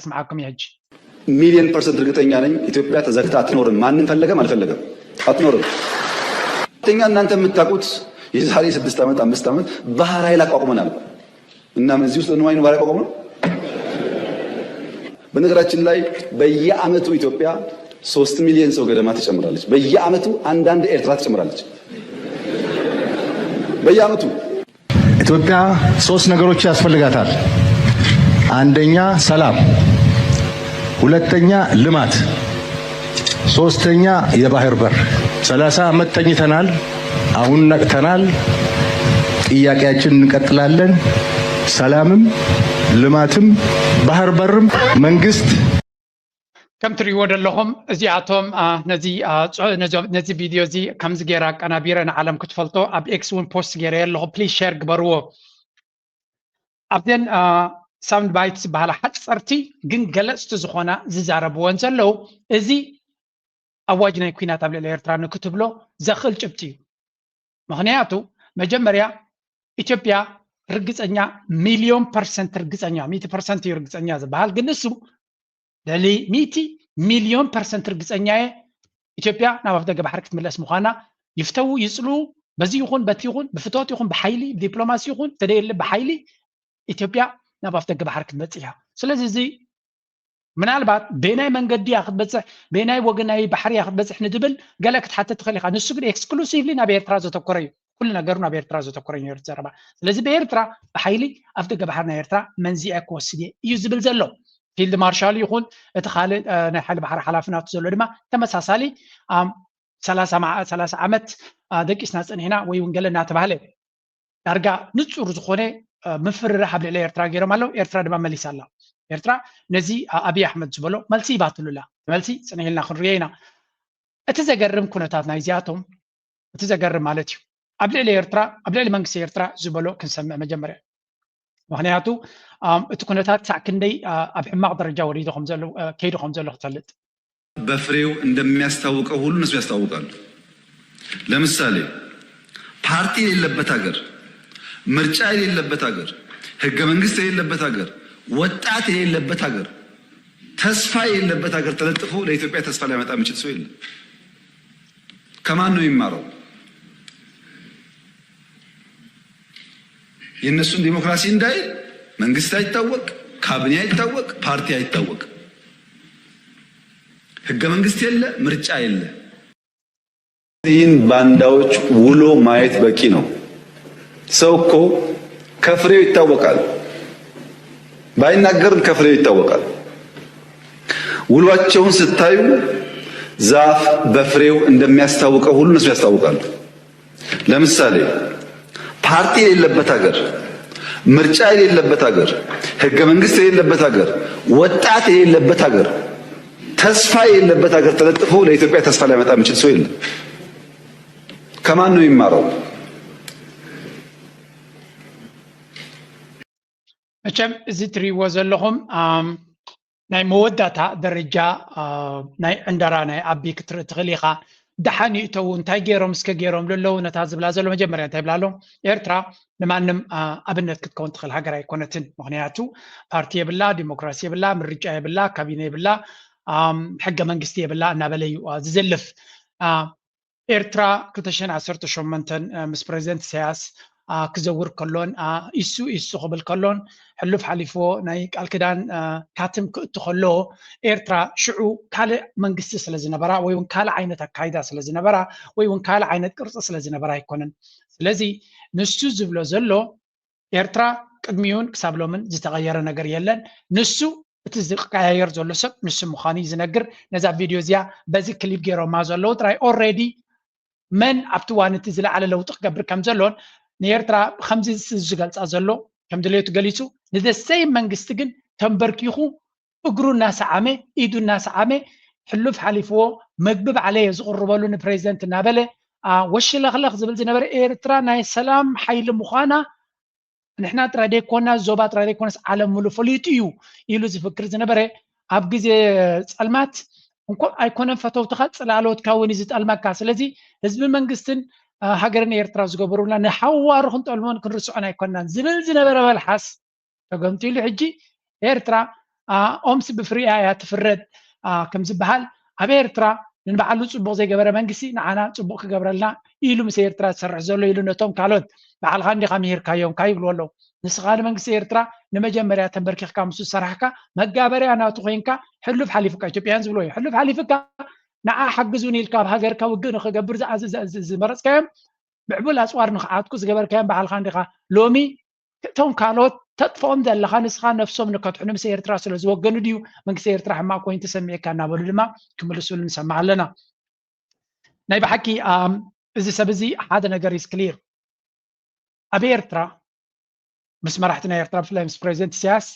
ስምዓኩም ሕጂ። ሚሊዮን ፐርሰንት እርግጠኛ ነኝ። ኢትዮጵያ ተዘግታ አትኖርም። ማንም ፈለገም አልፈለገም አትኖርም። እኛ እናንተ የምታውቁት የዛሬ ስድስት ዓመት አምስት ዓመት ባህር ኃይል አቋቁመናል እና እዚህ ውስጥ ንዋይ ባህር አቋቁመ። በነገራችን ላይ በየአመቱ ኢትዮጵያ ሶስት ሚሊዮን ሰው ገደማ ትጨምራለች። በየአመቱ አንዳንድ ኤርትራ ትጨምራለች። በየአመቱ ኢትዮጵያ ሶስት ነገሮች ያስፈልጋታል። አንደኛ ሰላም፣ ሁለተኛ ልማት፣ ሶስተኛ የባህር በር። ሰላሳ ዓመት ተኝተናል። አሁን ነቅተናል። ጥያቄያችን እንቀጥላለን። ሰላምም ልማትም ባህር በርም መንግስት ከም ትሪእዎ ዘለኹም እዚኣቶም ነዚ ቪድዮ እዚ ከምዚ ገይረ ኣቀናቢረ ንዓለም ክትፈልጦ ኣብ ኤክስ እውን ፖስት ገይረ ኣለኹ። ፕሊዝ ሸር ግበርዎ። ኣብዘን ሳውንድ ባይት ዝበሃላ ሓፀርቲ ግን ገለፅቲ ዝኾና ዝዛረብወን ዘለዉ እዚ ኣዋጅ ናይ ኩናት ኣብ ልዕሊ ኤርትራ ንክትብሎ ዘኽእል ጭብጢ እዩ። ምኽንያቱ መጀመርያ ኢትዮጵያ ርግፀኛ ሚልዮን ፐርሰንት ርግፀኛ ሚእቲ ፐርሰንት እዩ ርግፀኛ ዝበሃል ግን ንሱ ልዕሊ ሚእቲ ሚልዮን ፐርሰንት ርግፀኛ እየ ኢትዮጵያ ናብ ኣፍ ደገ ባሕሪ ክትምለስ ምዃና ይፍተዉ ይፅልኡ በዚ ይኹን በቲ ይኹን ብፍቶት ይኹን ብሓይሊ ብዲፕሎማሲ ይኹን ተደየለ ብሓይሊ ኢትዮጵያ ናብ ኣፍ ደገ ባሕሪ ክትመፅእ እያ። ስለዚ እዚ ምናልባት በየናይ መንገዲ እያ ክትበፅሕ በየናይ ወገናዊ ባሕሪ እያ ክትበፅሕ ንድብል ገለ ክትሓተት ትኽእል ኢኻ። ንሱ ግን ኤክስክሉሲቭሊ ናብ ኤርትራ ዘተኮረ እዩ። ኩሉ ነገሩ ናብ ኤርትራ ዘተኮረ እዩ ነሩ ዘረባ። ስለዚ ብኤርትራ ብሓይሊ ኣፍ ደገ ባሕሪ ናይ ኤርትራ መንዚዐ ክወስድ እየ እዩ ዝብል ዘሎ። ፊልድ ማርሻሉ ይኹን እቲ ካልእ ናይ ሓይሊ ባሕሪ ሓላፊ ናቱ ዘሎ ድማ ተመሳሳሊ ሰላሳ ዓመት ደቂስና ፀኒሕና ወይ እውን ገለ እናተባህለ ዳርጋ ንፁር ዝኾነ ምፍርራሕ ኣብ ልዕሊ ኤርትራ ገይሮም ኣለዉ። ኤርትራ ድማ መሊሳ ኣላ። ኤርትራ ነዚ ኣብይ ኣሕመድ ዝበሎ መልሲ ይባትሉላ። መልሲ ፅንሕ ኢልና ክንሪኦ ኢና። እቲ ዘገርም ኩነታት ናይዚኣቶም እቲ ዘገርም ማለት እዩ ኣብ ልዕሊ ኤርትራ ኣብ ልዕሊ መንግስቲ ኤርትራ ዝበሎ ክንሰምዕ መጀመርያ። ምክንያቱ እቲ ኩነታት ክሳዕ ክንደይ ኣብ ሕማቕ ደረጃ ወሪዱ ከይዱ ከም ዘሎ ክትፈልጥ። በፍሬው እንደሚያስታውቀው ሁሉ እነሱ ያስታውቃሉ። ለምሳሌ ፓርቲ የሌለበት ሀገር፣ ምርጫ የሌለበት ሀገር፣ ህገ መንግስት የሌለበት ሀገር፣ ወጣት የሌለበት ሀገር፣ ተስፋ የሌለበት ሀገር ተለጥፎ ለኢትዮጵያ ተስፋ ሊያመጣ የሚችል ሰው የለም። ከማን ነው የሚማረው? የእነሱን ዲሞክራሲ እንዳይል መንግስት አይታወቅ፣ ካቢኔ አይታወቅ፣ ፓርቲ አይታወቅ፣ ህገ መንግስት የለ፣ ምርጫ የለ። እነዚህን ባንዳዎች ውሎ ማየት በቂ ነው። ሰው እኮ ከፍሬው ይታወቃል፣ ባይናገርም ከፍሬው ይታወቃል። ውሏቸውን ስታዩ ዛፍ በፍሬው እንደሚያስታውቀው ሁሉ እነሱ ያስታውቃሉ። ለምሳሌ ፓርቲ የሌለበት ሀገር፣ ምርጫ የሌለበት ሀገር፣ ህገ መንግስት የሌለበት ሀገር፣ ወጣት የሌለበት ሀገር፣ ተስፋ የሌለበት ሀገር ተለጥፎ ለኢትዮጵያ ተስፋ ሊያመጣ የሚችል ሰው የለም። ከማን ነው የሚማረው? መቸም እዚ ትሪእዎ ዘለኹም ናይ መወዳእታ ደረጃ ናይ ዕንደራ ናይ ኣቢ ክትርኢ ትኽእል ኢኻ። ደሓን ይእተዉ እንታይ ገይሮም እስከ ገይሮም ለለዉ ነታ ዝብላ ዘሎ መጀመርያ እንታይ ይብላ ኣሎ? ኤርትራ ንማንም ኣብነት ክትከውን ትኽእል ሃገር ኣይኮነትን። ምክንያቱ ፓርቲ የብላ፣ ዲሞክራሲ የብላ፣ ምርጫ የብላ፣ ካቢነ የብላ፣ ሕገ መንግስቲ የብላ እናበለ እዩ ዝዝልፍ። ኤርትራ ክልተ ሽሕን ዓሰርተ ሸሞንተን ምስ ፕረዚደንት ኢሳያስ ክዘውር ከሎን ኢሱ ኢሱ ክብል ከሎን ሕሉፍ ሓሊፍዎ ናይ ቃል ክዳን ካትም ክእቱ ከሎ ኤርትራ ሽዑ ካልእ መንግስቲ ስለ ዝነበራ ወይ እውን ካልእ ዓይነት ኣካይዳ ስለ ዝነበራ ወይ እውን ካልእ ዓይነት ቅርፂ ስለ ዝነበራ ኣይኮነን። ስለዚ ንሱ ዝብሎ ዘሎ ኤርትራ ቅድሚውን ክሳብ ሎምን ዝተቐየረ ነገር የለን። ንሱ እቲ ዝቀያየር ዘሎ ሰብ ንሱ ምዃኑ እዩ ዝነግር። ነዛ ቪድዮ እዚኣ በዚ ክሊፕ ገይሮማ ዘለዉ ጥራይ ኦልሬዲ መን ኣብቲ እዋን እቲ ዝለዓለ ለውጢ ክገብር ከም ዘሎን ንኤርትራ ከምዚ ዝገልፃ ዘሎ ከም ድሌቱ ገሊፁ ንደሰይ መንግስቲ ግን ተንበርኪኹ እግሩ እናሰዓመ ኢዱ እናሰዓመ ሕሉፍ ሓሊፍዎ መግቢ ባዕለየ ዝቕርበሉ ንፕሬዚደንት እናበለ ወሽለኽለኽ ዝብል ዝነበረ ኤርትራ ናይ ሰላም ሓይሊ ምዃና ንሕና ጥራይ ደይኮና ዞባ ጥራይ ደይኮነስ ዓለም ሙሉ ፈሊጡ እዩ ኢሉ ዝፍክር ዝነበረ ኣብ ግዜ ፀልማት እንኮ ኣይኮነን ፈተውትኻ ፅላሎትካ እውን እዩ ዝጠልመካ። ስለዚ ህዝቢ መንግስትን ሃገርን ኤርትራ ዝገበሩልና ንሓዋሩ ክንጠልሞን ክንርስዖን ኣይኮናን ዝብል ዝነበረ መልሓስ ተገምጢሉ ሕጂ ኤርትራ ኦምስ ብፍሪኣ እያ ትፍረድ ከም ዝበሃል፣ ኣብ ኤርትራ ንባዕሉ ጽቡቕ ዘይገበረ መንግስቲ ንዓና ጽቡቕ ክገብረልና ኢሉ ምስ ኤርትራ ዝሰርሕ ዘሎ ኢሉ ነቶም ካልኦት ባዕልኻ እንዲኻ ምሂርካዮም ካይ ይብልዎ ኣለዉ። ንስኻ ንመንግስቲ ኤርትራ ንመጀመርያ ተንበርኪኽካ ምስ ዝሰራሕካ መጋበርያ ናቱ ኮይንካ ሕሉፍ ሓሊፍካ ኢትዮጵያን ዝብልዎ እዩ። ሕሉፍ ሓሊፍካ ንዓ ሓግዙን ኢልካ ኣብ ሃገርካ ውግእ ንኽገብር ዝመረፅካዮም ምዕቡል ኣፅዋር ንኽዓጥቁ ዝገበርካዮም ባዕልኻ እንዲኻ። ሎሚ እቶም ካልኦት ተጥፍኦም ዘለኻ ንስኻ ነፍሶም ንከድሕኑ ምስ ኤርትራ ስለ ዝወገኑ ድዩ መንግስቲ ኤርትራ ሕማቕ ኮይኑ ተሰሚዕካ እናበሉ ድማ ክምልሱሉ ንሰምዕ ኣለና። ናይ ብሓቂ እዚ ሰብ እዚ ሓደ ነገር is clear። ኣብ ኤርትራ ምስ መራሕቲ ናይ ኤርትራ ብፍላይ ምስ ፕሬዚደንት ኢሳያስ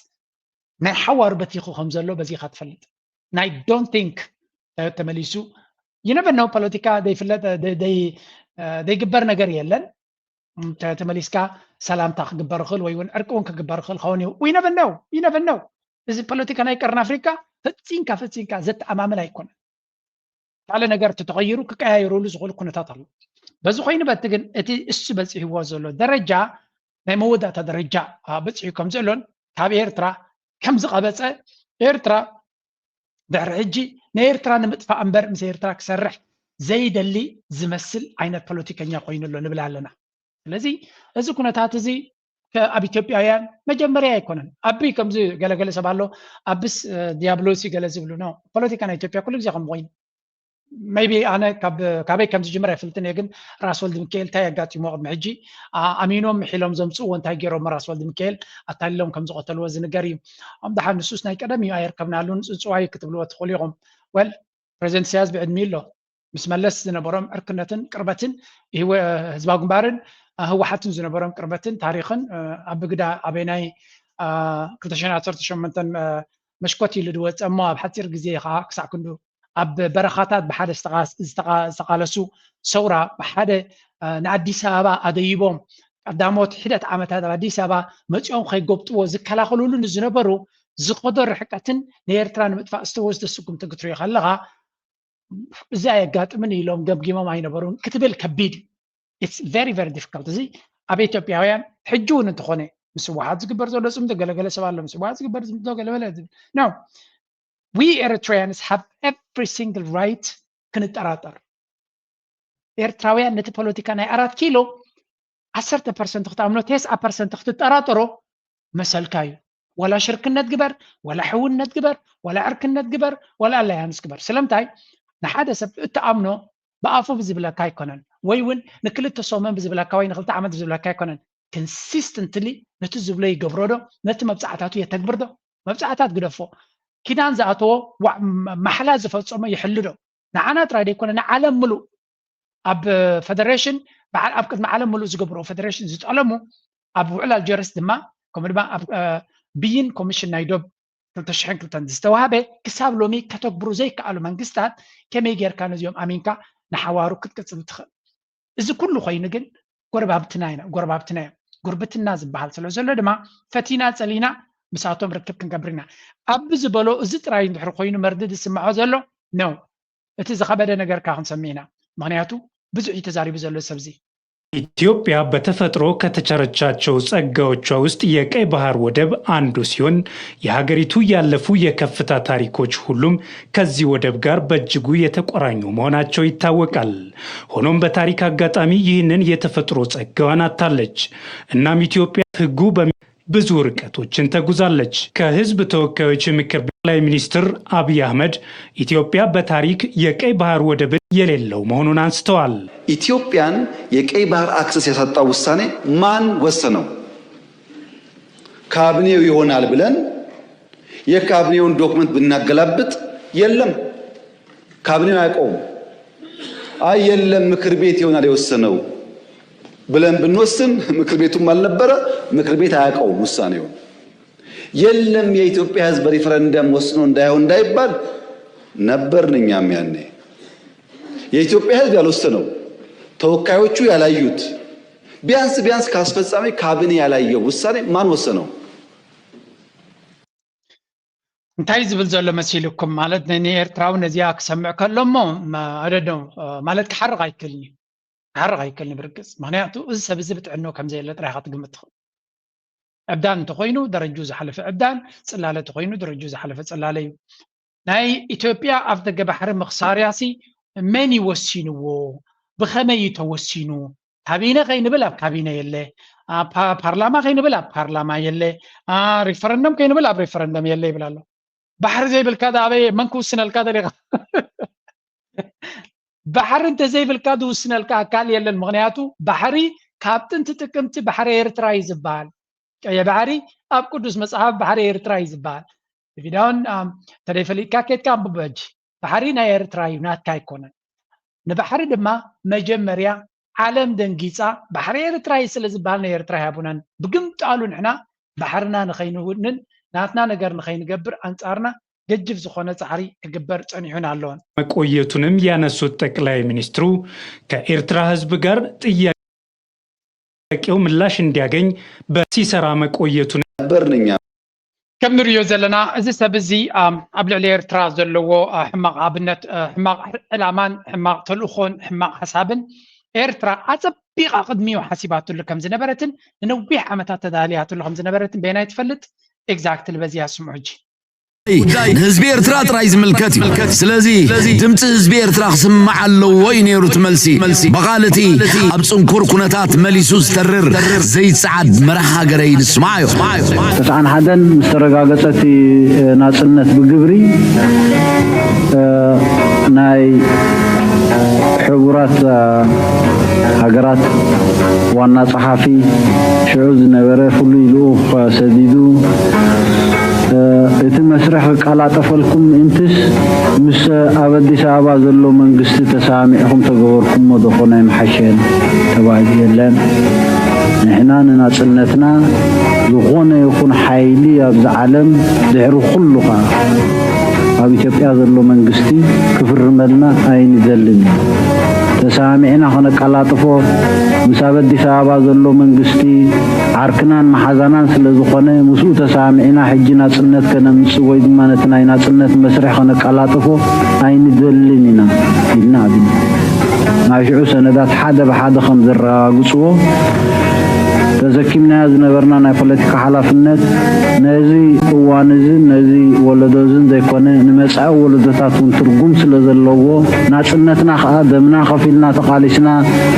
ናይ ሓዋሩ በቲኹ ከም ዘሎ በዚኻ ትፈልጥ። ናይ don't think ተመሊሱ you never know። ፖለቲካ ዘይፍለጥ ዘይግበር ነገር የለን። ተመሊስካ ሰላምታ ክግበር ይኽእል ወይ እውን ዕርቂ እውን ክግበር ይኽእል ኸውን እዩ። We never know። እዚ ፖለቲካ ናይ ቀርኒ ኣፍሪካ ፈፂንካ ፈፂንካ ዘተኣማምን ኣይኮነን። ካልእ ነገር ተተቐይሩ ክቀያየሩሉ ዝኽእሉ ኩነታት ኣሎ። በዚ ኮይኑ በቲ ግን እቲ እሱ በፂሕዎ ዘሎ ደረጃ ናይ መወዳእታ ደረጃ በፂሑ ከም ዘሎን ካብ ኤርትራ ከም ዝቐበፀ ኤርትራ ድሕሪ ሕጂ ንኤርትራ ንምጥፋእ እምበር ምስ ኤርትራ ክሰርሕ ዘይደሊ ዝመስል ዓይነት ፖለቲከኛ ኮይኑ ኣሎ ንብል ኣለና። ስለዚ እዚ ኩነታት እዚ ኣብ ኢትዮጵያውያን መጀመርያ ኣይኮነን። ኣቢ ከምዚ ገለገለ ሰብ ኣሎ፣ ኣብስ ዲያብሎስ ገለ ዝብሉ ነው። ፖለቲካ ናይ ኢትዮጵያ ኩሉ ግዜ ከም ኮይኑ maybe ኣነ ካበይ ከም ዝጅምር ኣይፈልጥን እየ፣ ግን ራስ ወልድ ሚካኤል እንታይ ኣጋጢሞ ቅድሚ ሕጂ ኣሚኖም ምሒሎም ዘምፅእዎ እንታይ ገይሮም ራስ ወልድ ሚካኤል ኣታሊሎም ከም ዝቐተልዎ ዝንገር እዩ። ኣም ደሓን ንሱስ ናይ ቀደም እዩ ኣይርከብናሉን ፅንፅዋይ ክትብልዎ ትኽእሉ ኢኹም። ወል ፕሬዚደንት ኢሳያስ ብዕድሚ ኣሎ ምስ መለስ ዝነበሮም ዕርክነትን ቅርበትን ህዝባዊ ግንባርን ህወሓትን ዝነበሮም ቅርበትን ታሪኽን ኣብ ብግዳ ኣበይ ናይ ክልተ ሽሕን ዓሰርተ ሸሞንተን መሽኮት ኢሉ ዝወፀ እሞ ኣብ ሓፂር ግዜ ከዓ ክሳዕ ክንዱ ኣብ በረኻታት ብሓደ ዝተቓለሱ ሰውራ ብሓደ ንኣዲስ ኣበባ ኣደይቦም ቀዳሞት ሒደት ዓመታት ኣብ ኣዲስ ኣበባ መፂኦም ከይጎብጥዎ ዝከላኸሉሉ ንዝነበሩ ዝኸዶ ርሕቀትን ንኤርትራ ንምጥፋእ ዝተወስደ ስጉምቲ ክትሪኦ ከለኻ እዚ ኣየጋጥምን ኢሎም ገምጊሞም ኣይነበሩን ክትብል ከቢድ እዩ። It's very very difficult። እዚ ኣብ ኢትዮጵያውያን ሕጂ እውን እንተኾነ ምስ ህወሓት ዝግበር ዘሎ ፅምዶ ገለገለ ሰብ ኣሎ ምስ ህወሓት ዝግበር ፅምዶ ገለገለ ዝብል no። We Eritreans have every single right ክንጠራጠር። ኤርትራውያን ነቲ ፖለቲካ ናይ ኣራት ኪሎ ዓሰርተ ፐርሰንት ክትኣምኖ ተስዓ ፐርሰንት ክትጠራጠሮ መሰልካ እዩ። ወላ ሽርክነት ግበር፣ ወላ ሕውነት ግበር፣ ወላ ዕርክነት ግበር፣ ወላ ኣላያንስ ግበር። ስለምንታይ ንሓደ ሰብ እትኣምኖ ብኣፉ ብዝብለካ ኣይኮነን፣ ወይ እውን ንክልተ ሰሙን ብዝብለካ ወይ ንክልተ ዓመት ብዝብለካ ኣይኮነን። Consistently ነቲ ዝብሎ ይገብሮ ዶ? ነቲ መብፃዕታቱ የተግብር ዶ? መብፃዕታት ግደፎ። ኪዳን ዝኣተዎ ማሕላ ዝፈፀሞ ይሕሊ ዶ? ንዓና ጥራይ ደይኮነ ንዓለም ምሉእ ኣብ ፌደሬሽን በዓል ኣብ ቅድሚ ዓለም ምሉእ ዝገብርዎ ፌደሬሽን ዝጠለሙ ኣብ ውዕል ኣልጀርስ ድማ ከምኡ ድማ ኣብ ብይን ኮሚሽን ናይ ዶብ ክልተ ሽሕን ክልተን ዝተዋህበ ክሳብ ሎሚ ከተግብሩ ዘይከኣሉ መንግስታት ከመይ ጌርካ ነዚኦም ኣሚንካ ንሓዋሩ ክትቅፅል ትኽእል? እዚ ኩሉ ኮይኑ ግን ጎረባብትና ኢና ጎረባብትና እዮም። ጉርብትና ዝበሃል ስለ ዘሎ ድማ ፈቲና ፀሊና ምስኣቶም ርክብ ክንገብር ኢና። ኣብ ዝበሎ እዚ ጥራይ እንድሕር ኮይኑ መርድእ ዝስምዖ ዘሎ ነው። እቲ ዝኸበደ ነገር ከዓ ክንሰምዕ ኢና። ምክንያቱ ብዙሕ እዩ ተዛሪቡ ዘሎ ሰብዚ። ኢትዮጵያ በተፈጥሮ ከተቸረቻቸው ጸጋዎቿ ውስጥ የቀይ ባህር ወደብ አንዱ ሲሆን የሀገሪቱ ያለፉ የከፍታ ታሪኮች ሁሉም ከዚህ ወደብ ጋር በእጅጉ የተቆራኙ መሆናቸው ይታወቃል። ሆኖም በታሪክ አጋጣሚ ይህንን የተፈጥሮ ጸጋዋን አጥታለች። እናም ኢትዮጵያ ህጉ በሚ ብዙ ርቀቶችን ተጉዛለች። ከህዝብ ተወካዮች ምክር ቤት ጠቅላይ ሚኒስትር አብይ አህመድ ኢትዮጵያ በታሪክ የቀይ ባህር ወደብን የሌለው መሆኑን አንስተዋል። ኢትዮጵያን የቀይ ባህር አክሰስ ያሳጣው ውሳኔ ማን ወሰነው? ካቢኔው ይሆናል ብለን የካቢኔውን ዶክመንት ብናገላብጥ የለም። ካቢኔው አያውቀውም። አይ የለም ምክር ቤት ይሆናል የወሰነው ብለን ብንወስን ምክር ቤቱም አልነበረ፣ ምክር ቤት አያውቀውም ውሳኔውን። የለም የኢትዮጵያ ህዝብ በሪፈረንደም ወስኖ እንዳይሆን እንዳይባል ነበርን እኛም ያኔ። የኢትዮጵያ ህዝብ ያልወሰነው፣ ተወካዮቹ ያላዩት፣ ቢያንስ ቢያንስ ከአስፈጻሚ ካቢኔ ያላየው ውሳኔ ማን ወሰነው? እንታይ ዝብል ዘሎ መሲልኩም? ማለት ንኤርትራዊ ነዚኣ ክሰምዕ ከሎ እሞ ማለት ክሓርቕ ኣይክእልን እዩ። ክሓርቕ ኣይክእልን እዩ ብርግጽ። ምክንያቱ እዚ ሰብ እዚ ብጥዕንኡ ከም ዘየለ ጥራይ ኢኻ ትግምት ትኽእል። ዕብዳን እንተኮይኑ ደረጁ ዝሓለፈ ዕብዳን፣ ጽላለ እንተኮይኑ ደረጁ ዝሓለፈ ጽላለ እዩ። ናይ ኢትዮጵያ ኣፍ ደገ ባሕሪ ምኽሳርያሲ መን ይወሲንዎ? ብኸመይ እዩ ተወሲኑ? ካቢነ ከይንብል ኣብ ካቢነ የለ፣ ኣብ ፓ- ፓርላማ ከይንብል ኣብ ፓርላማ የለ፣ አ፣ ሪፈረንደም ከይንብል ኣብ ሪፈረንደም የለ ይብል ኣሎ። ባሕሪ ዘይብልካ ዳ ኣበይ መን ክውስነልካ ደሊኻ? ባሕሪ እንተዘይብልካ ዝውስነልካ ኣካል የለን። ምክንያቱ ባሕሪ ካብ ጥንቲ ጥቅምቲ ባሕሪ ኤርትራ እዩ ዝበሃል። ቀይሕ ባሕሪ ኣብ ቅዱስ መጽሓፍ ባሕሪ ኤርትራ እዩ ዝበሃል። ቪዳውን ተደይፈሊጥካ ኬድካ ኣንብቦ ሕጂ። ባሕሪ ናይ ኤርትራ እዩ፣ ናትካ ኣይኮነን። ንባሕሪ ድማ መጀመርያ ዓለም ደንጊጻ ባሕሪ ኤርትራ እዩ ስለ ዝበሃል ናይ ኤርትራ ይሃቡናን ብግምጣሉ ንሕና ባሕርና ንኸይንውንን ናትና ነገር ንኸይንገብር ኣንጻርና ገጅፍ ዝኾነ ጻዕሪ ክግበር ጸኒሑን ኣሎን። መቆየቱንም ያነሱት ጠቅላይ ሚኒስትሩ ከኤርትራ ህዝብ ጋር ጥያቄው ምላሽ እንዲያገኝ በሲሰራ መቆየቱን ነበርንኛ ከም ንሪኦ ዘለና እዚ ሰብ እዚ ኣብ ልዕሊ ኤርትራ ዘለዎ ሕማቕ ኣብነት ሕማቕ ዕላማን ሕማቕ ተልእኾን ሕማቕ ሓሳብን ኤርትራ ኣጸቢቓ ቅድሚኡ ሓሲባትሉ ከም ዝነበረትን ንነዊሕ ዓመታት ተዳልያትሉ ከም ዝነበረትን በየናይ ትፈልጥ? ኤግዛክትሊ በዚኣ ስምዑ ሕጂ። ንህዝቢ ኤርትራ ጥራይ ዝምልከት እዩ። ስለዚ ድምፂ ህዝቢ ኤርትራ ክስማዕ ኣለዎ እዩ ነይሩ እቲ መልሲ። ብቓል እቲ ኣብ ፅንኩር ኩነታት መሊሱ ዝተርር ዘይፀዓድ መርሃ ሃገረ እዩ ንስማዓዮ። ተስዓን ሓደን ምስ ተረጋገፀ እቲ ናፅነት ብግብሪ ናይ ሕቡራት ሃገራት ዋና ጸሓፊ ሽዑ ዝነበረ ፍሉይ ልኡኽ ሰዲዱ እቲ መስርሕ ክቀላጠፈልኩም ምእንትስ ምስ ኣብ ኣዲስ ኣበባ ዘሎ መንግስቲ ተሰማሚዕኹም ተገበርኩሞ ዶ ኮነ ኣይምሓሸን ተባሂሉ። የለን። ንሕና ንናጽነትና ዝኾነ ይኹን ሓይሊ ኣብዚ ዓለም ድሕሪ ኩሉ ኸኣ ኣብ ኢትዮጵያ ዘሎ መንግስቲ ክፍርመልና ኣይንደልን። ተሰማሚዕና ከነቀላጥፎ ምስ ኣብ ኣዲስ ኣበባ ዘሎ መንግስቲ ዓርክናን መሓዛናን ስለ ዝኾነ ምስኡ ተሰማሚዕና ሕጂ ናጽነት ከነምጽእ ወይ ድማ ነቲ ናይ ናጽነት መስርሕ ከነቀላጥፎ ኣይንደልን ኢና ኢልና ኣብዩ። ናይ ሽዑ ሰነዳት ሓደ ብሓደ ከም ዘረጋግጽዎ ተዘኪምናዮ ዝነበርና ናይ ፖለቲካ ሓላፍነት ነዚ እዋን እዝን ነዚ ወለዶ እዝን ዘይኮነ ንመጻኢ ወለዶታት እውን ትርጉም ስለ ዘለዎ ናጽነትና ከዓ ደምና ከፊልና ተቓሊስና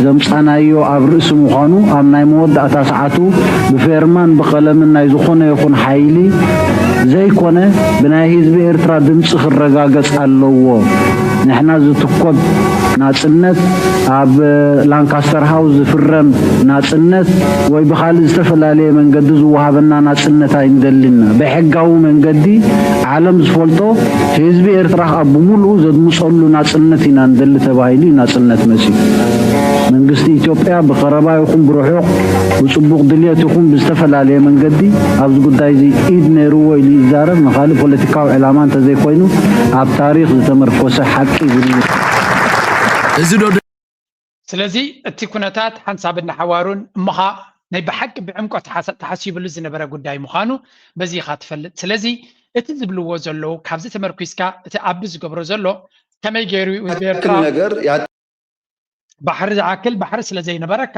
ዘምጻናዮ ኣብ ርእሲ ምዃኑ ኣብ ናይ መወዳእታ ሰዓቱ ብፌርማን ብቐለምን ናይ ዝኾነ ይኹን ሓይሊ ዘይኮነ ብናይ ህዝቢ ኤርትራ ድምፂ ክረጋገጽ ኣለዎ። ንሕና ዝትኮብ ናጽነት ኣብ ላንካስተር ሃውስ ዝፍረም ናጽነት ወይ ብኻልእ ዝተፈላለየ መንገዲ ዝወሃበና ናጽነት ኣይንደልን ኢና። ብሕጋዊ መንገዲ ዓለም ዝፈልጦ ህዝቢ ኤርትራ ከዓ ብምሉኡ ዘድምፀሉ ናጽነት ኢና ንደሊ ተባሂሉ እዩ ናጽነት መጺኡ። መንግስቲ ኢትዮጵያ ብቐረባ ይኹን ብርሑቕ ብጽቡቕ ድልየት ይኹን ብዝተፈላለየ መንገዲ ኣብዚ ጉዳይ እዚ ኢድ ነይርዎ ኢሉ ይዛረብ። ንኻልእ ፖለቲካዊ ዕላማ እንተዘይኮይኑ ኣብ ታሪኽ ዝተመርኮሰ ሓቂ ዝብል እዚ ዶ ስለዚ እቲ ኩነታት ሓንሳብ እናሓዋሩን እሞኻ ናይ ብሓቂ ብዕምቆት ተሓሰ- ተሓሲብሉ ዝነበረ ጉዳይ ምዃኑ በዚ ኢኻ ትፈልጥ። ስለዚ እቲ ዝብልዎ ዘለዉ ካብዚ ተመርኲስካ እቲ ኣቢ ዝገብሮ ዘሎ ከመይ ገይሩ እዩ ህዝቢ ኤርትራ ነገር ያ- ባሕሪ ዝኣክል ባሕሪ ስለ ዘይነበረካ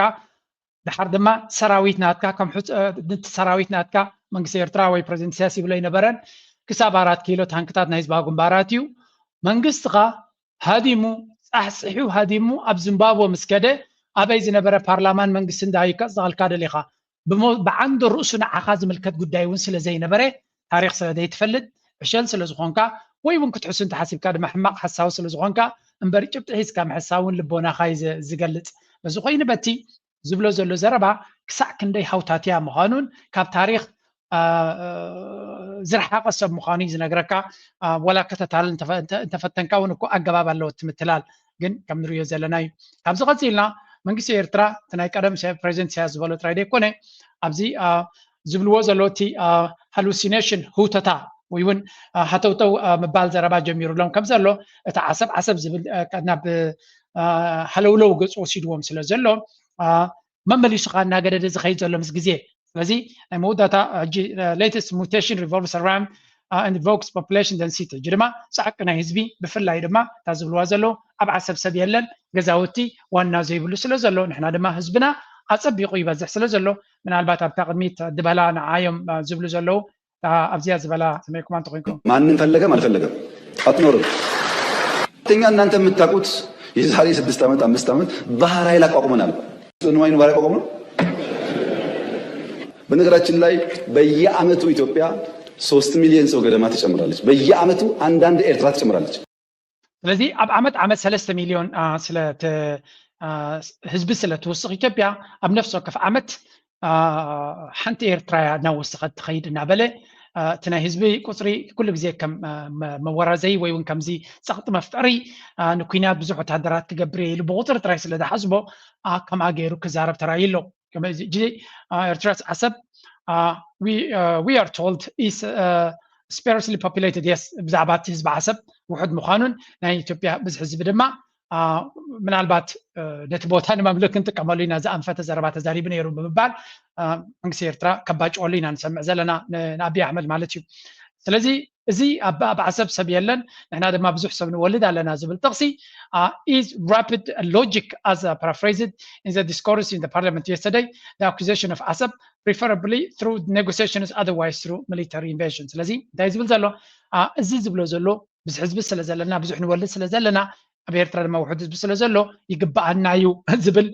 ድሓር ድማ ሰራዊት ናትካ ከም ሕጹ- እ፣ ነቲ ሰራዊት ናትካ መንግስቲ ኤርትራ ወይ ፕረዚደንት ኢሳያስ ይብሎ ኣይነበረን። ክሳብ ኣራት ኪሎ ታንክታት ናይ ህዝባዊ ግንባራት እዩ። መንግስትኻ ሃዲሙ ጻሕጺሑ ሃዲሙ ኣብ ዚምባብወ ምስ ከደ ኣበይ ዝነበረ ፓርላማን መንግስትን ዳይካ ዝቐልካ ደሊኻ ብሞ- ብዓንዲ ርእሱ ንዓኻ ዝምልከት ጉዳይ እውን ስለ ዘይነበረ ታሪኽ ስለ ዘይትፈልጥ ዕሸል ስለ ዝኾንካ ወይ እውን ክትሕሱ እንተሓሲብካ ድማ ሕማቕ ሓሳዊ ስለ ዝኾንካ እምበር ጭብጢ ሒዝካ ምሕሳውን ልቦናኻ እዩ ዝ- ዝገልጽ። በዚ ኮይኑ በቲ ዝብሎ ዘሎ ዘረባ ክሳዕ ክንደይ ሃውታትያ ምዃኑን ካብ ታሪኽ አ፣ ዝረሓቐ ሰብ ምዃኑ እዩ ዝነግረካ። አ፣ ወላ ከተታልል እንተፈ- እንተ- እንተፈተንካ እውን እኮ ኣገባብ ኣለዎ እቲ ምትላል። ግን ከም ንሪኦ ዘለና እዩ። ካብዚ ቀፂልና መንግስቲ ኤርትራ እቲ ናይ ቀደም ኢሳያ- ፕሬዚደንት ኢሳያስ ዝበሎ ጥራይ ዘይኮነ ኣብዚ አ፣ ዝብልዎ ዘሎ እቲ ሃሉሲኔሽን ህውተታ ወይ እውን አ፣ ሃተውተው አ፣ ምባል ዘረባ ጀሚሩሎም ከም ዘሎ እቲ ዓሰብ ዓሰብ ዝብል አ፣ ናብ አ፣ ሃለውለው ገፁ ወሲድዎም ስለ ዘሎ አ፣ መመሊሱ ከዓ እናገደደ ዝኸይድ ዘሎ ምስ ግዜ ስለዚ ናይ መወዳእታ ሕጂ latest mutation revolves around and evokes population density ሕጂ ድማ ፃዕቂ ናይ ህዝቢ ብፍላይ ድማ እታ ዝብልዋ ዘለዉ ኣብ ዓሰብ ሰብ የለን ገዛውቲ ዋና ዘይብሉ ስለ ዘሎ ንሕና ድማ ህዝብና ኣፀቢቑ ይበዝሕ ስለ ዘሎ ምናልባት ኣብታ ቅድሚት ድበላ ንዓዮም ዝብሉ ዘለዉ ኣብዚያ ዝበላ ሰሚዕኩም እንተኮይንኩም ማንም ፈለገም ኣልፈለገም ኣትኖርም። እኛ እናንተ የምታውቁት የዛሬ ስድስት ዓመት አምስት ዓመት ባህር ኃይል አቋቁመናል። ንዋይ ባህር አቋቁመ። በነገራችን ላይ በየአመቱ ኢትዮጵያ ሶስት ሚሊዮን ሰው ገደማ ትጨምራለች። በየአመቱ አንዳንድ ኤርትራ ትጨምራለች። ስለዚ ኣብ ዓመት ዓመት ሰለስተ ሚሊዮን ስለ ህዝቢ ስለ ትውስኽ ኢትዮጵያ ኣብ ነፍሲ ወከፍ ዓመት ሓንቲ ኤርትራ እያ እናወሰኸት ትኸይድ እናበለ እቲ ናይ ህዝቢ ቁፅሪ ኩሉ ግዜ ከም መወራዘይ ወይ እውን ከምዚ ፀቕጢ መፍጠሪ ንኩናት ብዙሕ ወታደራት ክገብር ኢሉ ብቁፅሪ ጥራይ ስለ ዝሓስቦ ከምኣ ገይሩ ክዛረብ ተራእዩ ኣሎ። ኤርትራ ዓሰብ we are told is sparsely populated yes ብዛዕባ እቲ ህዝቢ ዓሰብ ውሑድ ምዃኑን ናይ ኢትዮጵያ ብዝሒ ህዝቢ ድማ ምናልባት ነቲ ቦታ ንመምልክ ክንጥቀመሉ ኢና ዝኣንፈተ ዘረባ ተዛሪቡ ነይሩ ብምባል መንግስቲ ኤርትራ ከባጭወሉ ኢና ንሰምዕ ዘለና ንኣብይ ኣሕመድ ማለት እዩ። ስለዚ እዚ ኣብ ዓሰብ ሰብ የለን ንሕና ድማ ብዙሕ ሰብ ንወልድ ኣለና ዝብል ጥቕሲ is rapid logic as paraphrased in the discourse in the parliament yesterday, the acquisition of Assab preferably through negotiations otherwise through military invasion። ስለዚ እንታይ ዝብል ዘሎ እዚ ዝብሎ ዘሎ ብዙሕ ህዝቢ ስለ ዘለና ብዙሕ ንወልድ ስለ ዘለና ኣብ ኤርትራ ድማ ውሑድ ህዝቢ ስለ ዘሎ ይግበኣና እዩ ዝብል